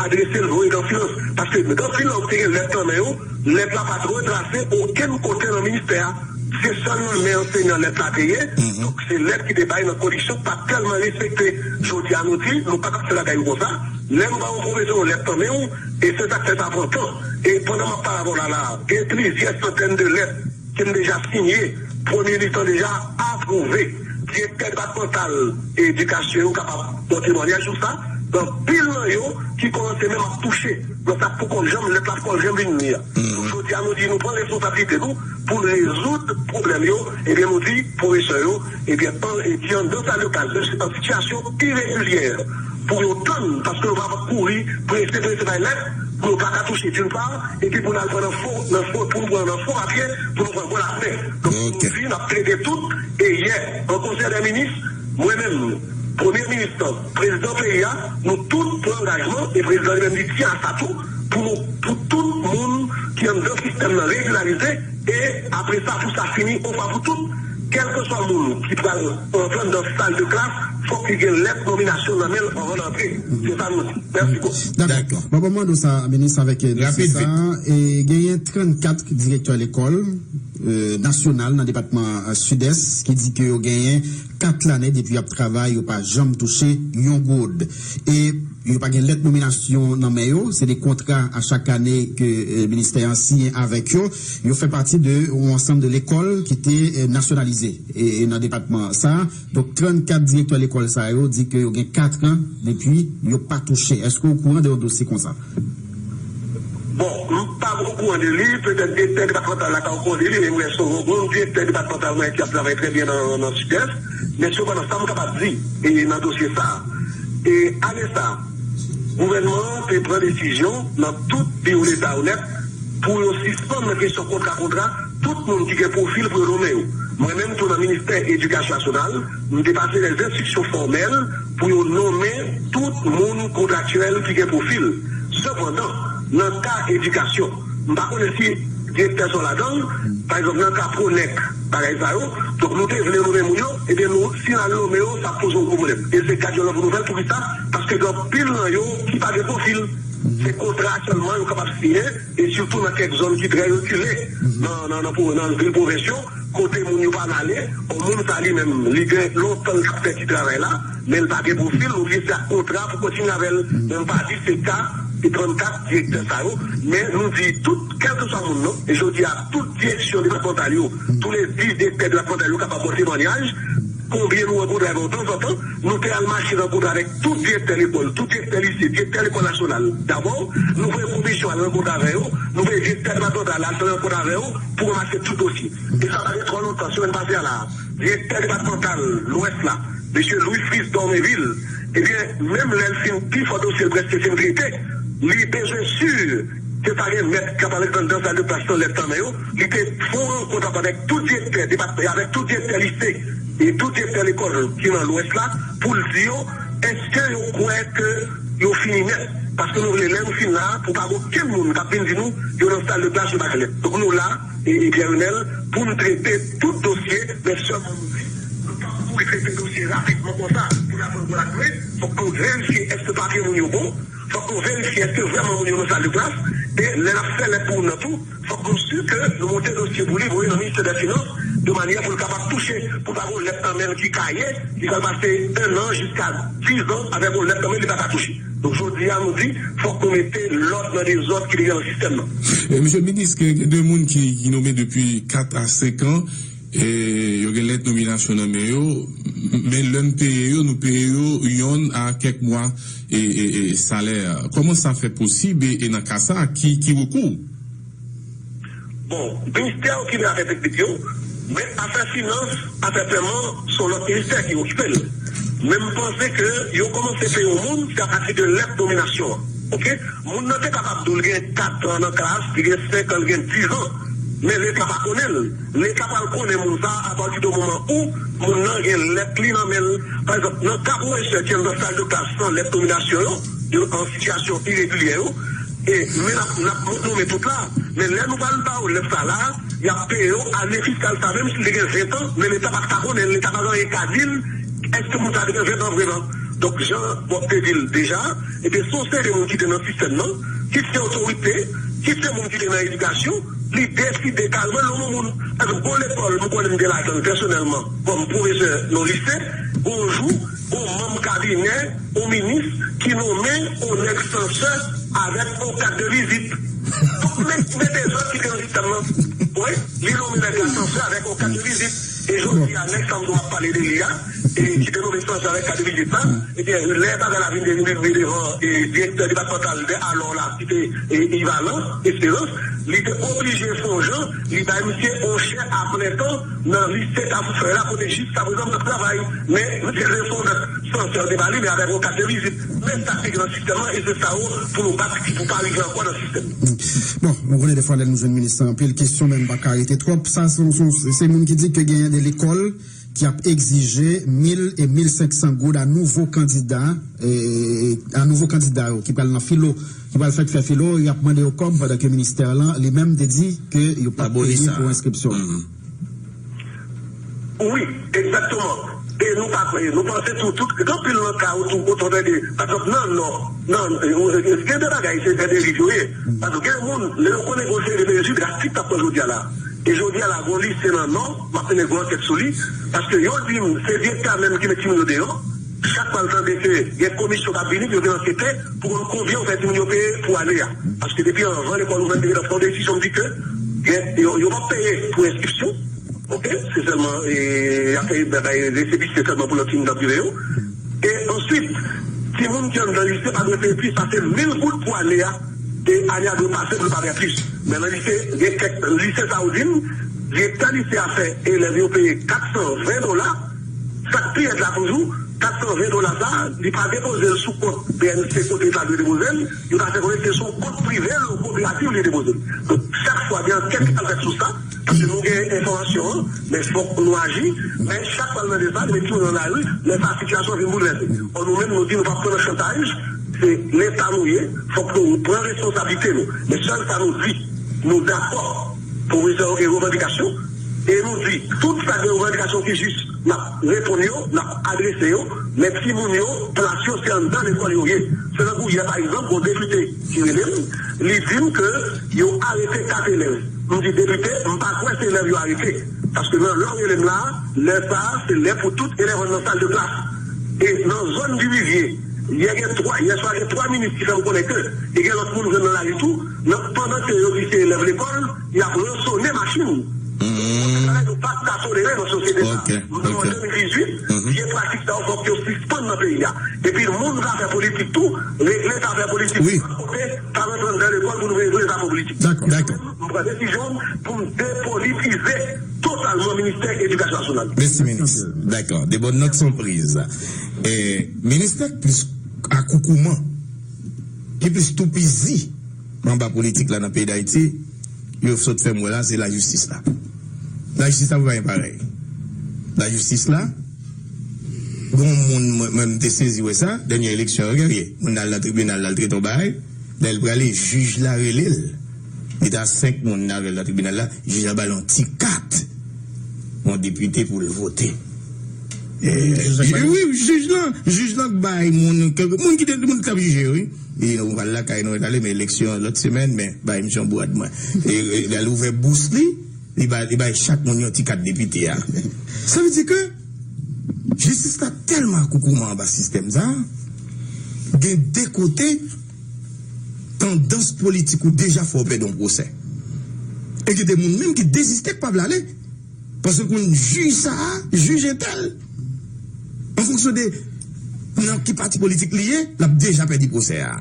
adrese l voye nan finans. Paske nan finans te gen lèt nan men yo, lèt la pa t retrase okenn kote nan ministè a. Se sèl nan men ansèynan lèt la te ye. Donk, se lèt ki te bay nan kondisyon k pa t tèlman respekte. Jodi a, nou di, nou pa t ap fè bagay yo konsa. Lè nou ba yon pwofesè yon lèt nan men w, e se sa k fè sa pran tan. E pandan m ap pale avè w la, la, gen plizyè santèn de lèt ke m deja sinye, premye li t an deja apwouve. Direktè depatmantal edikasyon yo kapab pote temwayaj sou sa. Gen anpil nan yo ki kòmanse menm ap touche nan sa k poko janm, lèt la poko janm vin li a. Jodi a, nou di nou pran responsablite nou pou n rezoud pwoblèm yo, ebyen, nou di pwofesè yo, ebyen, an, e ki anndan sal de klas, an sitiyasyon iregilyè, pou yo tann, paske yo pa kouri, prese, prese bay lèt, pou yo pa ka touche, d'une part, epi pou n al pran nan fo, nan fo, pou nou pran nan fo papye, pou nou pran gwo lakmè. Donk, nou di, n ap plede tout, e yè, an konsèy dè minis, mwen menm, premye minis lan, prezidan peyi a, nou tout pran angajman, e prezidan li menm li tyen a sa tou, pou nou, pou tout moun ki anndan sistèm nan regilarize, e apre sa, pou sa fini, yon fwa pou tout, kèlkeswa moun ki pral rantre anndan sal de klas, fòk li gen lèt nominasyon nan men l anvan l antre. Se sa nou di. Mèsi bokou. Dakò. Bon, bon, mande w sa, minis, avèk, e, dosye sa, e, genyen trannkat direktè lekòl, e, nasyonal nan depatman, e, Sidès ki di ke yo genyen kat lane depi y ap travay, yo pa janm touche yon goud. E yo pa gen lèt nominasyon nan men yo, se de kontra a chak ane ke, e, ministè an siyen avèk yo. Yo fè pati de yon ansanm de lekòl ki te, e, nasyonalize, e, e nan depatman sa. Donk, trannkat direktè lekòl sa yo di ke yo gen katran depi yo pa touche. Èske w okouran de yon dosye konsa? Bon, m pa okouran de li, petèt direktè depatmantal la ka okouran de li, men m wè se yon bon direktè depatmantal mwen ki ap travay trè byen nan, nan Sidès. Men sepandan, sa m kapab di, e, nan dosye sa a, e, ane sa a, gouvènman an te pran desizyon nan tout biwo leta yo nèt pou yo sispann nan kesyon kontra, kontra, tout moun ki gen pwofil pou yo nonmen yo. Mwen menm tou nan ministè edikasyon nasyonal, m te pase dè enstriksyon fòmèl pou yo nonmen tout moun kontraktyèl ki gen pwofil. Sepandan, nan ka edikasyon, m pa konnen si direktè sa w ladan l, pa egzanp, nan ka Pwonèk, bagay sa yo, donk nou te vle nonmen moun yo, ebyen nou, si n al nonmen yo, sa ap poze yon gwo pwoblèm. E se gad yo lan pou nou fè l, poukisa? Paske gen anpil nan yo ki pa gen pwofil. Se kontra sèlman yo kapab siyen, e sitou nan kèk zòn ki trè rekile nan, nan, nan, nan vil pwovens yo, kote moun yo pa vle ale, bon, moun sa li menm, li gen lontan l ap fè ti travay la, men l pa gen pwofil, nou oblije fè ak kontra pou kontinye avè l. Men m pa di se ka e trannkat direktè sa yo, men nou di tout, kèlkeswa moun nan, e jodi a, tout direksyon depatmantal yo, tou le dis direktè depatmantal yo kapab pote temwayaj, konbyen nou rankontre avè yo tanzantan, nou te al mache rankontre avèk tout direktè lekòl, tout direktè lise, direktè lekòl nasyonal. Dabò, nou voye komisyon al rankontre avè yo, nou voye direktè depatmantal al fè rankontre avè yo pou ranmase tout dosye. E sa pa gen twò lontan, semèn pase a la, direktè depatmantal Lwès la, mesye Louis Fritz Dormeville, ebyen, menm lè l fin, pifò dosye l prèske fin trete, li bezwen si Te pa gen mèt k ap al anndan sal de klas san lèt nan men yo. Li te fè yon rankont avèk tout direktè depatman, avèk tout direktè lise e tout direktè lekòl ki nan Lwès la pou l di yo èske yo kwè ke yo fini nèt. Paske nou vle lè nou fin la pou pa gen okenn moun k ap vin di nou yo nan sal de klas yo pa gen lèt. Donk nou la, e, e Pierre Renel, pou n trete tout dosye, men sèlman nou di, nou pa pou trete dosye rapidman konsa pou n ap pran gwo lakme, fòk nou verifye èske papye moun yo bon, fòk nou verifye èske vrèman moun yo nan sal de klas, e lè n ap fè lèt pou moun nan tou, fòk nou si ke nou monte dosye pou li, voye nan ministè dè finans, de manyè pou l kapab touche, pou l pa gen yon lèt nan men l ki kaye, li pral pase enn an jiska diz an avèk yon lèt nan men l, li pa ka touche. Donk, jodi a, nou di, fòk nou mete lòd nan dezòd ki te gen nan sistèm nan. E, Mesye Minis, gen de moun ki, ki nonmen depi kat a senk an, e, yo gen lèt nominasyon nan men yo, men lè n peye yo, nou peye yo yonn a kèk mwa e, e, e salè. Kòman sa fè posib e, e nan ka sa, ki, ki rekou? Bon, ministè okipe afè teknik yo, men afè finans, afè pèman, se yon lòt ministè ki okipe l. Men m panse ke yo kòmanse peye yon moun, se apati de lèt nominasyon an. Oke? Moun nan te kapab di w l gen kat an nan klas, li gen senk an, li gen diz an. Men Leta pa konnen l. Leta pral konnen moun sa a apati de moman ou moun nan gen lèt li nan men l. Pa egzanp, nan ka pwofesè ki anndan sal de klas san lèt nominasyon yo, yo an sitiyasyon iregilyè yo, e, men n ap, n ap nonmen tout la. Men lè nou pral ba yo lèt sa la, y ap peye yo ane fiskal sa, menm si li te gen ven tan, men Leta pa t ka konnen l, Leta pa gen anyen ka di l, èske moun sa te gen ven tan vreman. Donk, jan Bob te di l deja, ebyen, se yon seri de moun ki te nan sistèm nan, kit se otorite, kit se moun ki te nan edikasyon, li deside kareman l yon moun. Paske gon lekòl, m konnen m te ladan l pèsonèlman, kòm pwofesè nan lise, gon jou, gon manm kabinè, yon minis ki nonmen yon nèg sansè avèk yon kat de vizit. Donk, men, men dezòd ki te nan sistèm nan. Wi, li nonmen nèg la sansè avèk yon kat de vizit. E jodi a, nèg sa m ap pale de li a, e ki te nonmen sansè avèk kat de vizit la, ebyen, lè bagay la vin rive devan, e, direktè depatmantal de alò la, ki te, e, Yvalan Espérance, li te oblije fè yon jan, li bay misye yon chè a plen tan nan lise Kafou Frè la, kote jiskaprezan m ap travay. Men, misye se yon sansè, te ba li, men avèk yon kat de vizit. Men sa ki gen nan sistèm nan, e se sa yo pou nou bat pou pa rive ankò nan sistèm nan. Bon, nou konnen defwa lè nou jwenn minis lan anpil kesyon, men m pa ka rete twòp. Sa se, se, se moun ki di ke genyen de lekòl ki ap egzije mil e mil senk san goud a nouvo kandida, e, a nouvo kandida yo ki pral nan filo, ki pral fèk fè filo, y ap mande yo kòb pandan ke ministè lan li menm te di ke yo p ap peye pou enskripsyon. Wi, egzakteman. E nou pa kwè, nou panse tou, tout, gen anpil nan ka ou tou, ou tande, pa egzanp, nan Nò, nan, e, e, gen de bagay, se de deriv yo ye. Paske gen moun, lè yo konnen gen yon seri de mezi drastik k ap pran jodi a la. E jodi a la, gen yon lise nan Nò, m ap mennen gwo ankèt sou li, paske yo di m, se direktè a menm ki met timoun yo deyò. Chak fwa l tande ke gen komisyon k ap vini, yo vin ankete pou konn konbyen yo fè timoun yo peye pou ane a. Paske depi anvan lekòl ouvè, m te gentan fè yon desizyon, m di ke gen, yo, yo p ap peye pou enskripsyon. Oke? Se sèlman, e, y ap fè bay resepise sèlman pou lòt timoun k ap rive yo. E answit, timoun ki anndan lise pa dwe peye plis pase mil goud pou ane a. E ane a dwe pase pou l pa fè plis. Men nan lise, gen kèk lise sa ou di m, direktè lise a fè elèv yo peye kat san ven dola. Sa k pi rèd la toujou, kat san ven dola sa, li pa depoze l sou kont B N C kote l ta dwe depoze l, yo ta fè konnen se sou kont prive l, kowoperativ li depoze l. Donk, chak fwa gen ankèt ki pral fèt sou sa, paske nou gen enfòmasyon an, men fòk nou aji, men chak fwa l mande sa, li met timoun nan lari, lè sa sitiyasyon vin boulvèse. Ò, nou menm, nou di nou p ap pran nan chantaj, se Leta nou ye, fòk nou pran responsablite nou. Men sèl sa nou di, nou dakò pou rezo-, e revandikasyon, e nou di, tout sa gen revandikasyon ki jis, n ap reponn yo, n ap adrese yo, men timoun yo, plas yo se anndan lekòl yo ye. Se tankou yè, pa egzanp, gon depite ki rele m, li di m ke yo arete kat elèv. M di, depite, m pa kwè se elèv yo arete. Paske nan lè w rele m la a, lè sa a, se lè pou tout elèv antre nan sal de klas. E nan zòn Divivye, yè gen twa, yè swa gen twa minis ki fè m konnen ke, e gen lòt moun jwenn nan lari tou, nan, pandan ke yo di se elèv lekòl, y ap ransonnen machin. Bagay nou pa ka tolere nan sosyete sa. Donk, an de mil dizuit, vye pratik sa yo fòk yo sispann nan peyi a. Epi moun zafè politik tou, regle zafè politik. Wi. Pa kote, pa rantre anndan lekòl pou nou regle zafè politik. Dakò. Dakò. M pran desizyon pou m depolitize totalman ministè edikasyon nasyonal. Mèsi, minis. Dakò. De bonnes notes sont prises. E, ministè k plis akoukouman, ki plis toupizi, anba politik la nan peyi Dayiti, yo sot fè m wè la, se lajistis la. Lajistis la pa gen parèy. Lajistis la, gon moun, mwen, mwen, m te sezi wè sa, dènyè eleksyon yo, gen, moun al nan tribinal la, l trete yon bagay, lè l prale, jij la rele l. Li ta senk moun avè l nan tribinal la, jij la ba l yon ti kat, yon depite pou l vote. Eh, wi, jij lan, jij lan bay moun, moun ki te, moun ki t ap jije, wi. Li di, nou pral lakay nou, ret ale, men eleksyon lòt semèn, men bay misye yon bwad mwen. E, e, l al ouvè bous li, li bay, li bay chak moun yon ti kat depite a. Sa vle di ke jistis la tèlman akoukouman anba sistèm sa, gen de kote, tandans politik ou deja fè w pèdi yon pwosè. E gen de moun menm ki deziste, k pa vle ale. Paske konn jij sa a, jij entèl, an fonksyon de nan ki pati politik li ye, l ap deja pèdi pwosè a.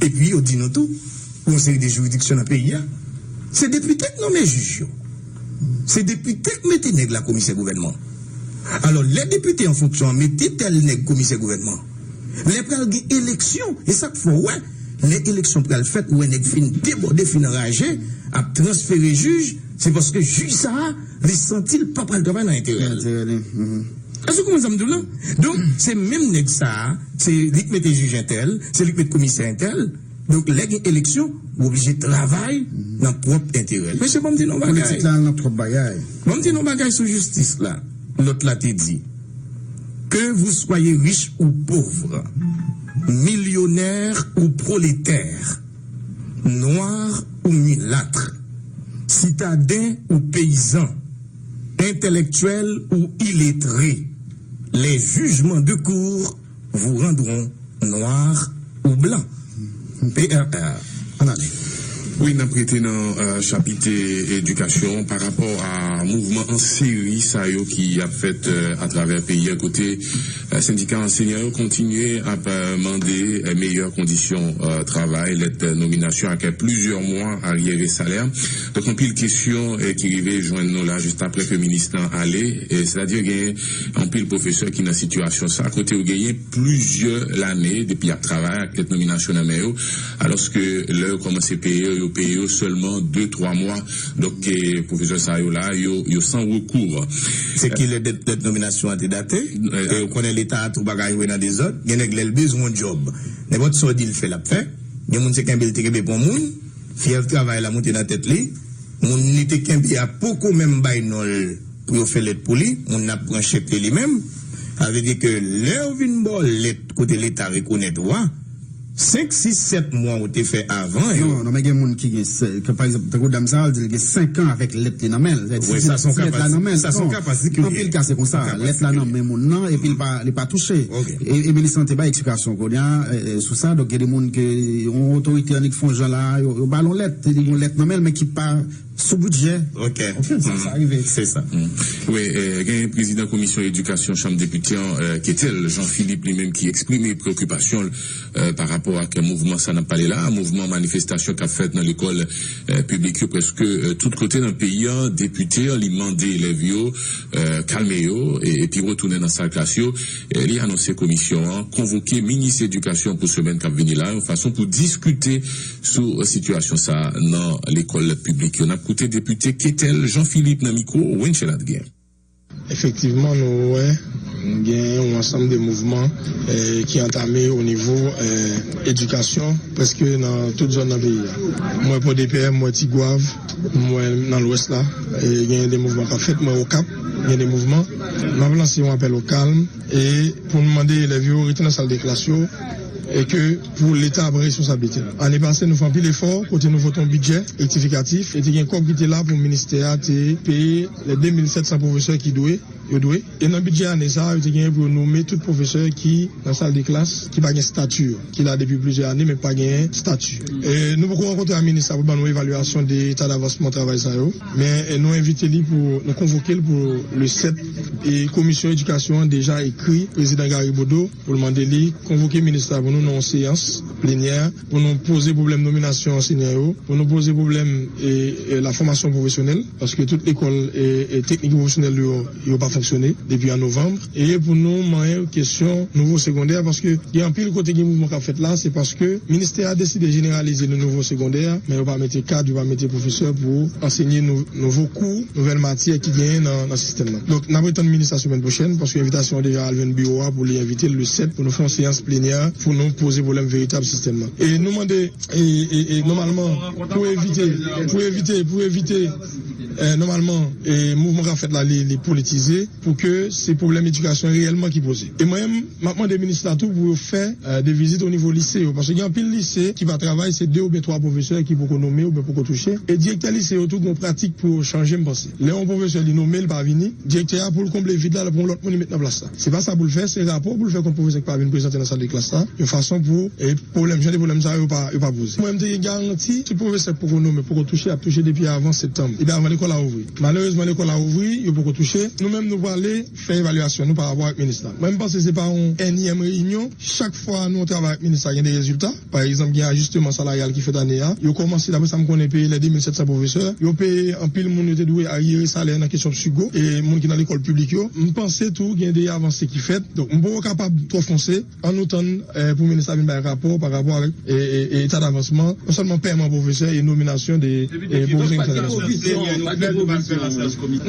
Epi yo di nou tou, pou yon seri de jiridiksyon nan peyi a, se depite k nonmen jij yo. Se depite k mete nèg la komisè gouvènman. Alò, lè depite an fonksyon an mete tèl nèg komisè gouvènman, lè pral gen eleksyon, e sa k fè w wè, lè eleksyon pral fèt, ou wè nèg fin debòde, fin anraje, ap transfere jij, se paske jij sa a, li santi l pa pral travay nan enterè l. Enterè li, mhm. Èske w konprann sa m di w la? Donk, se menm nèg sa a, se li k mete jij entèl, se li k mete komisè entèl. Donk, lè gen eleksyon, ou oblije travay nan pwòp enterè l. Mesye, ban m di nou yon bagay. Politik la nan twòp bagay. Ban m di nou yon bagay sou jistis la. Lòt la te di, que vous soyez riche ou pauvre, millionnaire ou prolétaire, noir ou mulâtre, citadin ou paysan, intellectuel ou illettré, les jugements de cour vous rendront noir ou blanc. P R R. Ann ale. Wi, n ap rete nan, euh, chapit edikasyon pa rapò a mouvman an seri sa yo ki ap fèt, euh, atravè peyi a, kote, euh, sendika ansèyan yo kontinye ap, euh, mande, euh, meyè kondisyon, euh, travay, lèt nominasyon ak plizyè mwa aryere salè. Donk, anpil kesyon, euh, ki rive jwenn nou la jis apre ke minis lan ale. E, sètadi gen anpil pwofesè ki nan sitiyasyon sa, kote yo genyen plizyè lane depi y ap travay ak lèt nominasyon nan men yo, alòske lè yo kòmanse peye yo, yo peye yo sèlman de, twa mwa. Donk, e, pwofesè sa yo la, yo, yo san rekou. Se ki lè lèt, lèt nominasyon an te date? E, ou konnen Leta a tou pa ka jwe nan dezòd. Gen nèg lè l bezwen yon djòb, nenpòt sa w di l fè, l ap fè. Gen moun se kenbe l te kenbe pran moun, fyèv travay la monte nan tèt li. Moun li te kenbe a poko menm bay non l pou yo fè lèt pou li, moun nan ap pran chèk li li menm. Sa vle di ke lè yo vin ba w lèt kote Leta rekonèt ou a, senk, sis, sèt mwa ou te fè avan yo. Non, non, men gen moun ki gen, se, ke, pa egzanp, tankou dam sa a, l di l gen senk an avèk lèt li nan men l. Wi, sa se yon ka patikilye. Anpil ka se konsa. Lèt la nan men moun nan, epi li pa, li pa touche. E, e minis lan te bay eksplikasyon kounye a, e, e, sou sa. Donk, gen de moun ke yon otorite annik fè yon jan la, yo, yo ba l yon lèt, li gen yon lèt nan men l, men ki pa sou bidjè. Ok. Ok, sa, sa rive. Se sa. Wi, e, gen prezidan komisyon edikasyon chanm depite an, e, Ketel Jean Philippe, li menm ki eksprime preokipasyon l, e, pa rapò ak mouvman sa n ap pale la, mouvman manifestasyon k ap fèt nan lekòl, e, piblik yo prèske, e, tout kote nan peyi an. Depite an, li mande elèv yo, e, kalme yo, e, epi retounen nan sal klas yo. E, li anonse komisyon an konvoke minis edikasyon pou semèn k ap vini la, yon fason pou diskite sou sitiyasyon sa a nan lekòl piblik yo. N ap koute depite Ketel Jean Philippe nan mikwo Wenchel Adrien. Efektivman, nou wè gen yon ansanm de mouvman, eh, ki antame o nivo, eh, edikasyon, prèske nan tout zòn nan peyi a. M wè Pòdepè, m wè Tigwav, m wè nan Lwès la, eh, gen de mouvman k ap fèt, m wè Okap, gen de mouvman. M ap lanse yon apèl o kalm, e pou n mande elèv yo rete nan sal de klas yo, e ke pou Leta pran responsablite l. Ane pase, nou fè anpil efò, kote nou vote yon bidjè rektifikatif, e te gen kòb ki te la pou ministè a te peye lè de mil sèt san pwofesè ki dwe, yo dwe. E nan bidjè ane sa a, yo te genyen pou yo nonmen tout pwofesè ki nan sal de klas, ki pa gen stati, ki la depi plizyè ane, men pa genyen stati. E nou poko rankontre ak minis la pou ban nou evalyasyon de eta davansman travay sa yo, men, e, nou envite li pou, nou konvoke l pou le sèt, e komisyon edikasyon an deja ekri prezidan Gary Bodeau pou l mande li konvoke minis la pou nou nan yon seyans plenyè pou nou poze pwoblèm nominasyon ansèyan yo, pou nou poze pwoblèm, e, e, la fòmasyon pwofesyonèl, paske tout lekòl, e, e, teknik pwofesyonèl yo, yo pa fonksyone depi an novanm, e pou nou manyen kesyon nivo segondè, paske gen anpil kote gen mouvman k ap fèt la, se paske ministè a deside jeneralize le nivo segondè, men yo pa mete kad, yo pa mete pwofesè pou ansenye nou, nouvo kou, nouvèl matyè ki genyen nan, nan sistèm nan. Donk, n ap retann minis la semèn pwochèn, paske envitasyon an deja al jwenn biwo a pou li envite l le sèt pou nou fè yon seyans plenyè pou nou poze pwoblèm veritab sistèm nan. E nou mande, e, e, e nòmalman, pou evite, pou evite, pou evite, e, nòmalman, e, mouvman k ap fèt la, li, li politize, pou ke se pwoblèm edikasyon reyèlman ki poze. E mwen menm, m ap mande minis la tou pou yo fè, e, de vizit o nivo lise yo, paske gen anpil lise ki pa travay, se de oubyen twa pwofesè ki poko nome oubyen poko touche. E direktè lise yo tou gen yon pratik pou yo chanje, m panse. Lè yon pwofesè li nome, li pa vini, direktè a pou l konble vid la, l ap pran yon lòt moun li met nan plas la. Se pa sa pou l fè, se rapò pou l fè kont pwofesè ki pa vin prezante nan sal de klas la, yon fason pou, e, pwoblèm, jan de pwoblèm sa yo pa, yo pa poze. Mwen, m te gen garanti, tout pwofesè ki poko nome, poko touche, ap touche depi avan septanm, epi avan lekòl la ouvri. Malerezman, lekòl la ouvri, yo poko touche. Nou menm, nou prale fè evalyasyon nou pa rapò ak minis la. Mwen, m panse se pa yon ènyèm reyinyon. Chak fwa nou travay ak minis la, gen de rezilta. Pa egzanp, gen ajisteman salaryal ki fèt ane a. Yo kòmanse, dapre sa m konnen, peye lè de mil sèt san pwofesè. Yo peye anpil moun yo te dwe aryere salè nan kesyon PSUGO, e moun ki nan lekòl piblik yo. M panse tou gen de avanse ki fèt. Donk, m poko kapab twò fonse. An nou tann, e, pou minis la vin bay rapò pa rapò avèk, e, e, e eta davansman, non sèlman pèman pwofesè e nominasyon de, e, pwofesè ki fè nan.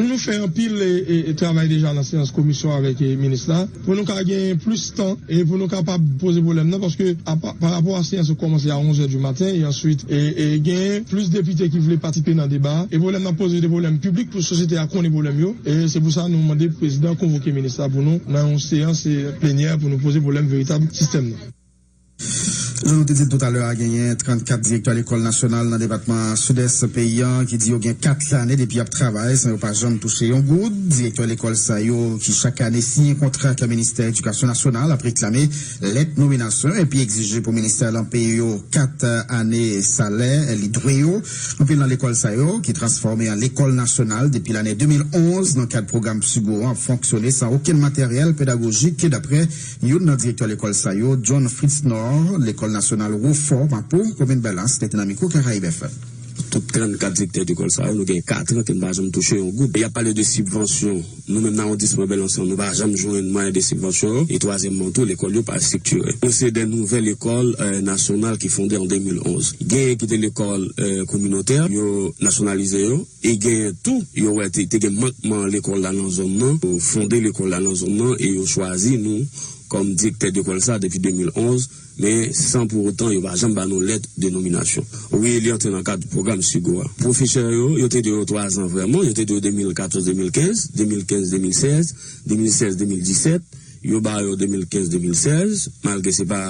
Nou fè anpil, e, e, e travay deja nan seyans komisyon avèk, e, minis la, pou nou ka gen plis tan e pou nou kapab poze pwoblèm nan, paske apa, pa rapò a seyans yo kòmanse a onz è di maten, e answit, e, e, gen plis depite ki vle patisipe nan deba, e pwoblèm nan poze de pwoblèm piblik pou sosyete a konnen pwoblèm yo, e se pou sa nou mande prezidan konvoke minis la pou nou nan yon seyans, e, plenyè pou nou poze pwoblèm veritab sistèm nan. Jan nou te di l toutalè a, genyen trannkat direktè lekòl nasyonal nan depatman Sidès peyi a ki di yo gen kat lane depi y ap travay san yo pa janm touche yon goud. Direktè lekòl sa yo ki chak ane siyen kontra ak ministè edikasyon nasyonal ap reklame lèt nominasyon epi egzije pou ministè lan peye yo kat ane salè li dwe yo. Anpil nan lekòl sa yo, ki transfòme an lekòl nasyonal depi lane de mil onz nan kad pwogram PSUGO an, ap fonksyone san okenn materyèl pedagojik, daprè youn nan direktè lekòl sa yo, John Fritznor, lekòl nasyonal Wofò, Mapo, komin Bèlans, te nan mikwo Karayib F M. Tout trannkat direktè lekòl sa yo, nou gen kat an ke n pa janm touche yon goud. Y ap pale de sibvansyon. Nou menm nan awondisman Bèlans lan, nou pa janm jwenn mwayen de sibvansyon yo. E twazyèmman tou, lekòl yo pa estriktire. Nou se de nouvèl lekòl, e, nasyonal ki fonde an de mil onz. Genyen ki te lekòl, e, kominotè, yo nasyonalize yo. E genyen tou, yo wè te, te gen mankman lekòl la nan zòn nan. Yo fonde lekòl la nan zòn nan e yo chwazi nou kòm direktè lekòl sa depi de mil onz, men san pou otan yo pa janm ba nou lèt de nominasyon. Wi, li antre nan kad pwogram PSUGO a. Pwofesè yo, yo te dwe yo twa zan vrèman, yo te dwe yo de mil katòz de mil kenz, de mil kenz de mil sèz, de mil sèz de mil disèt, yo ba yo de mil kenz de mil sèz, malgre se pa,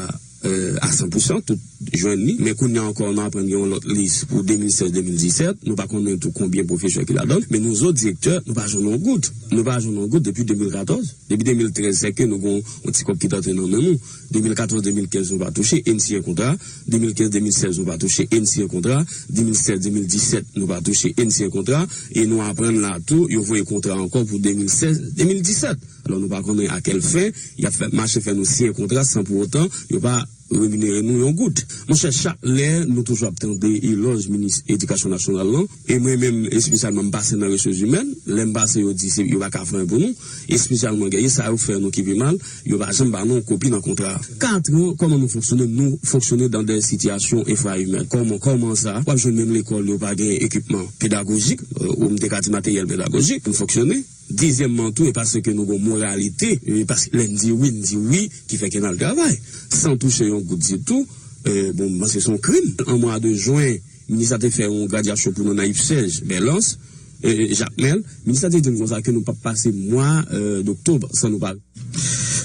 e, a san pou san, tout jwenn li. Men kounye a ankò, nou aprann gen yon lòt lis pou de mil sèz de mil disèt. Nou pa konnen tou konbyen pwofesè ki ladan l. Men nou zòt direktè, nou pa jwenn yon goud. Nou pa jwenn yon goud depi de mil katòz. Depi de mil trèz, sèke nou gon yon ti kòb ki t antre nan men nou. De mil katòz de mil kenz, nou pa touche, e n siyen kontra. De mil kenz de mil sèz, nou pa touche, e n siyen kontra. De mil sèz de mil disèt, nou pa touche, e n siyen kontra. E nou aprann la tou, yo voye kontra ankò pou de mil sèz de mil disèt. Alò, nou pa konnen a kèl fen y ap fè, mache fè nou siyen kontra san pou otan yo pa reminere nou yon goud. Monchè, chak lè nou toujou ap tande elòj minis edikasyon nasyonal lan, e mwen menm espesyalman m pase nan resous imèn, lè m pase yo di se, yo pa ka fè anyen pou nou, espesyalman gen sa yo fè nou ki pi mal, yo pa janm ba nou yon kopi nan kontra a. Kat an, kòman nou fonksyone? Nou fonksyone dan de sitiyasyon enfra imèn. Kòman, kòman sa? W ap jwenn menm lekòl yo pa gen ekipman pedagojik, e, ou m te ka di materyèl pedagojik pou fonksyone. Dezyèmman tou, e paske nou gon moralite, e paske lè n di wi, n di wi, ki fè ke n al travay. San touche yon goud ditou, e, bon, m panse se yon krim. An mwa de jen, minis la te fè yon gradyasyon pou nou nan IPSEJ, Bèlans, e, Jakmèl. Minis la te di n konsa ke nou p ap pase mwa, e, doktòb san nou pa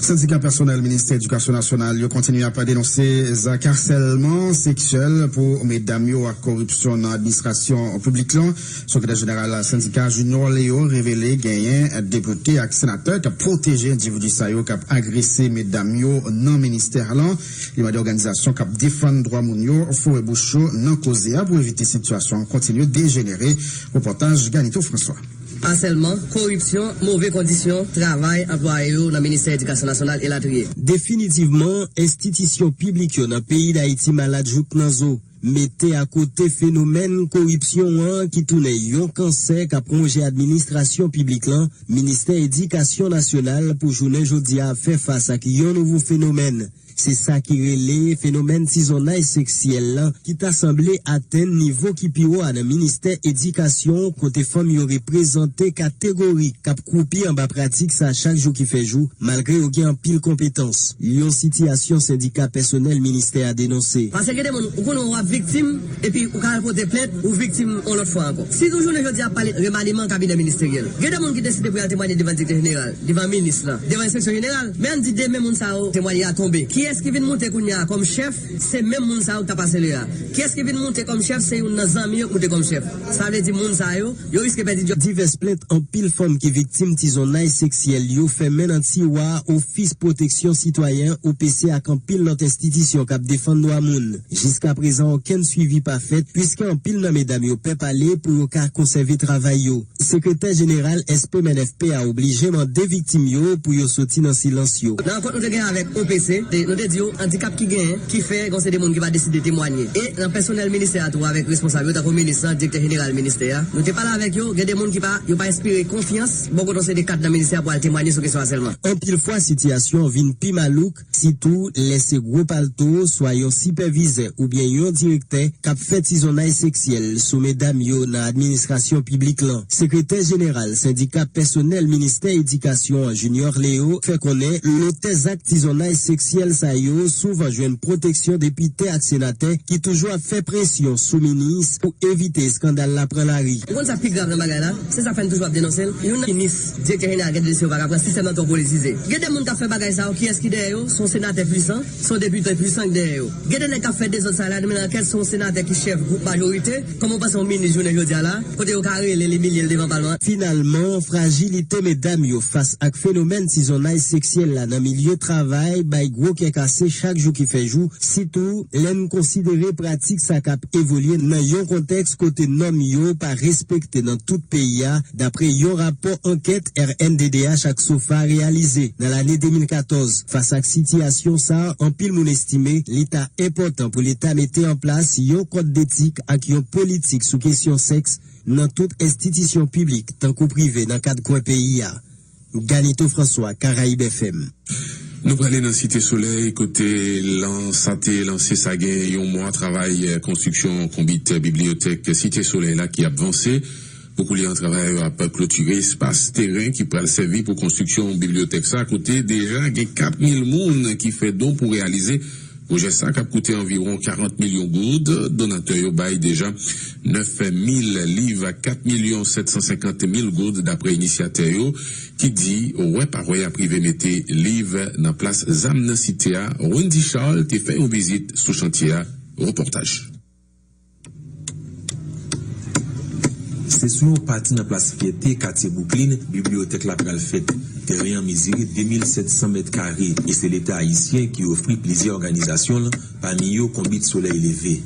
Sendika pèsonèl Ministè Edikasyon Nasyonal yo kontinye ap denonse zak asèlman seksyèl pou medam yo ak koripsyon nan administrasyon piblik lan. Sekretè jeneral sendika Junior Leo revele genyen depite ak senatè k ap pwoteje endividi sa yo k ap agrese medam yo nan ministè lan. Li mande òganizasyon k ap defann dwa moun yo foure bouch yo nan koze a pou evite sitiyasyon an kontinye dejenere. Repòtaj Ganito François. Asèlman, koripsyon, move kondisyon travay anplwaye yo nan Ministè Edikasyon Nasyonal, elatriye. Definitivman, enstitisyon piblik yo nan peyi Dayiti malad jouk nan zo. Mete akote fenomèn koripsyon an ki tounen yon kansè k ap wonje administrasyon piblik lan, Ministè Edikasyon Nasyonal pou jounen jodi a ap fè fas ak yon nouvo fenomèn. Se sa ki rele fenomèn tizonnay seksyèl lan, ki ta sanble atenn nivo ki pi wo a nan ministè edikasyon, kote fanm yo reprezante kategorik k ap kwoupi anba pratik sa chak jou ki fè jou, malgre yo gen anpil konpetans. Yon sitiyasyon sendika pèsonèl ministè a denonse. Paske gen de moun, ou konnen w ap viktim, epi ou ka al pote plent, ou viktim yon lòt fwa ankò. Si nou jounen jodi a ap pale remaniman kabinè ministeryèl, gen de moun ki deside pou y al temwaye devan direktè jeneral, devan minis lan, devan enspeksyon jeneral. Men ann di demen moun sa yo temwaye a tonbe. Kiyès ki vin moute kounye a kòm chèf? Se menm moun sa yo k t ap asele a. Kiyès ki vin moute kòm chèf? Se youn nan zanmi yo k moute kòm chèf. Sa vle di moun sa yo, yo riske pèdi djòb. Divès plent anpil fanm ki viktim tizonnay seksyèl yo fèmen nan tiwa Ofis Pwoteksyon Sitwayen, O P C, ak anpil lòt enstitisyon k ap defann dwa moun. Jiskaprezan, okenn swivi pa fèt, piske anpil nan medam yo pè pale pou yo ka konsève travay yo. Sekretè jeneral S P M N F P a oblije mande viktim yo pou yo soti nan silans yo. Nan rankont nou te gen avèk O P C, te, nou te di yo andikap ki genyen, ki fè gen yon seri de moun ki pa deside temwanye. E nan pèsonèl ministè a tou, avèk responsab yo, tankou minis lan, direktè jeneral ministè a, nou te pale avèk yo, gen de moun ki pa, yo pa enspire konfyans bò kote yon seri de kad nan ministè a pou al temwanye sou kesyon a sèlman. Anpil fwa, sitiyasyon an vin pi malouk, sitou lè se gwo palto, swa yon sipèvizè oubyen yon direktè k ap fè tizonnay seksyèl sou medam yo nan administrasyon piblik lan. Sekretè jeneral sendika pèsonèl ministè edikasyon an, Junior Leo, fè konnen lotè zak tizonnay seksyèl sa yo souvan jwenn pwoteksyon depite ak senatè ki toujou ap fè presyon sou minis pou evite eskandal la pran lari. Ou konn sa pi grav nan bagay la? Se sa k fè n toujou ap denonse l. Youn nan minis, direktè jeneral, gen de dosye yo pa ka pran, sistèm nan twò politize. Gen de moun k ap fè bagay sa yo, kiyès ki dèyè yo? Se yon senatè pwisan, se yon depite pwisan k dèyè yo. Gen de nèg k ap fè dezòd sa la, nan men lankèt, se yon senatè ki chèf gwoup majorite. Kòman w panse yon minis jounen jodi a la, kote yo ka rele l, imilye l devan palman? Finalman, frajilite medam yo fas ak fenomèn tizonnay seksyèl la nan milye travay bay gwo kè kase chak jou ki fè jou, sitou lè n konsidere pratik sa k ap evolye nan yon kontèks kote nòm yo pa respekte nan tout peyi a, dapre yon rapò ankèt R N D D H ak sofa reyalize nan lane de mil katòz. Fas ak sitiyasyon sa a, anpil moun estime li ta enpòtan pou Leta mete an plas yon kòd detik ak yon politik sou kesyon sèks nan tout enstitisyon piblik tankou prive nan kat kwen peyi a. Ganito François, Caraïbes F M. Nou prale nan Site Solèy, kote lan-, sa te lanse sa gen yon mwa travay, eh, konstriksyon konbit bibliyotèk Site Solèy la ki ap vanse. Pou kounye a, travay yo ap klotire espas teren ki pral sèvi pou konstriksyon bibliyotèk sa, kote deja gen kat mil moun ki fè don pou reyalize pwojè sa k ap koute anviwon karant milyon goud. Donatè yo bay deja nèf mil liv ak kat milyon sèt san senkant mil goud, dapre inisyatè yo, ki di wè pa wè y ap rive mete liv nan plas zam nan site a. Wendy Charles te fè yon vizit sou chantye a. Repòtaj. Se sou yon pati nan Plas Fyète, katye Bouklin, bibliyotèk la pral fèt. Teren an mezire de mil sèt san mèt kare e se Leta ayisyen ki ofri plizyè òganizasyon l, pami yo Konbit Solèy Leve.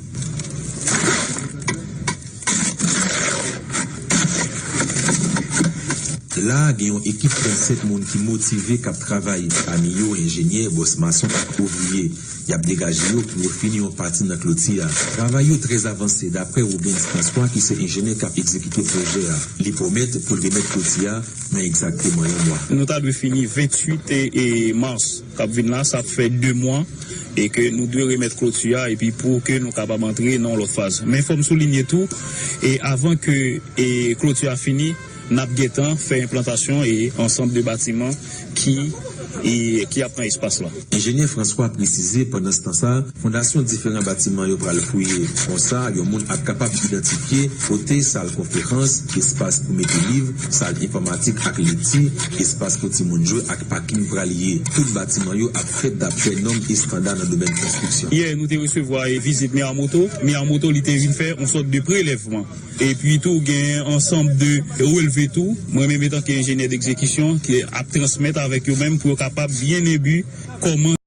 La a, gen yon ekip trannsèt moun ki motive k ap travay, pami yo enjenyè, bòs mason ak ouvriye. Y ap degaje yo pou yo fini yon pati nan kloti a. Travay yo trè avanse, dapre Rubens François, ki se enjenyè k ap egzekite pwojè a. Li pwomèt pou l remèt kloti a nan egzakteman yon mwa. Nou ta dwe fini venntuit e, e mas k ap vin la, sa ap fè de mwa, e ke nou dwe remèt kloti a, epi pou ke nou kapab antre nan yon lòt faz. Men fò m soulinye tou, e avan ke, e kloti a fini, n ap gentan fè enplantasyon e yon ansanm de batiman ki, e, ki ap pran espas la. Enjenyè François presize, pandanstan sa, fondasyon diferan batiman yo pral fouye. Konsa, yon moun ap kapab idantifye kote sal konferans, espas pou mete liv, sal enfòmatik ak lekti, espas pou timoun jwe ak pakin pral ye. Tout batiman yo ap fèt dapre nòm estanda nan domèn konstriksyon. Yè, nou te resevwa, e, vizit Miyamoto. Miyamoto, li te vin fè yon sòt de prelèvman. Epi tou, gen ansanm de relve tou. Mwen menm, etanke enjenyè degzekisyon, ki ap transmèt avèk yo menm pou yo kapab byen enbi kòman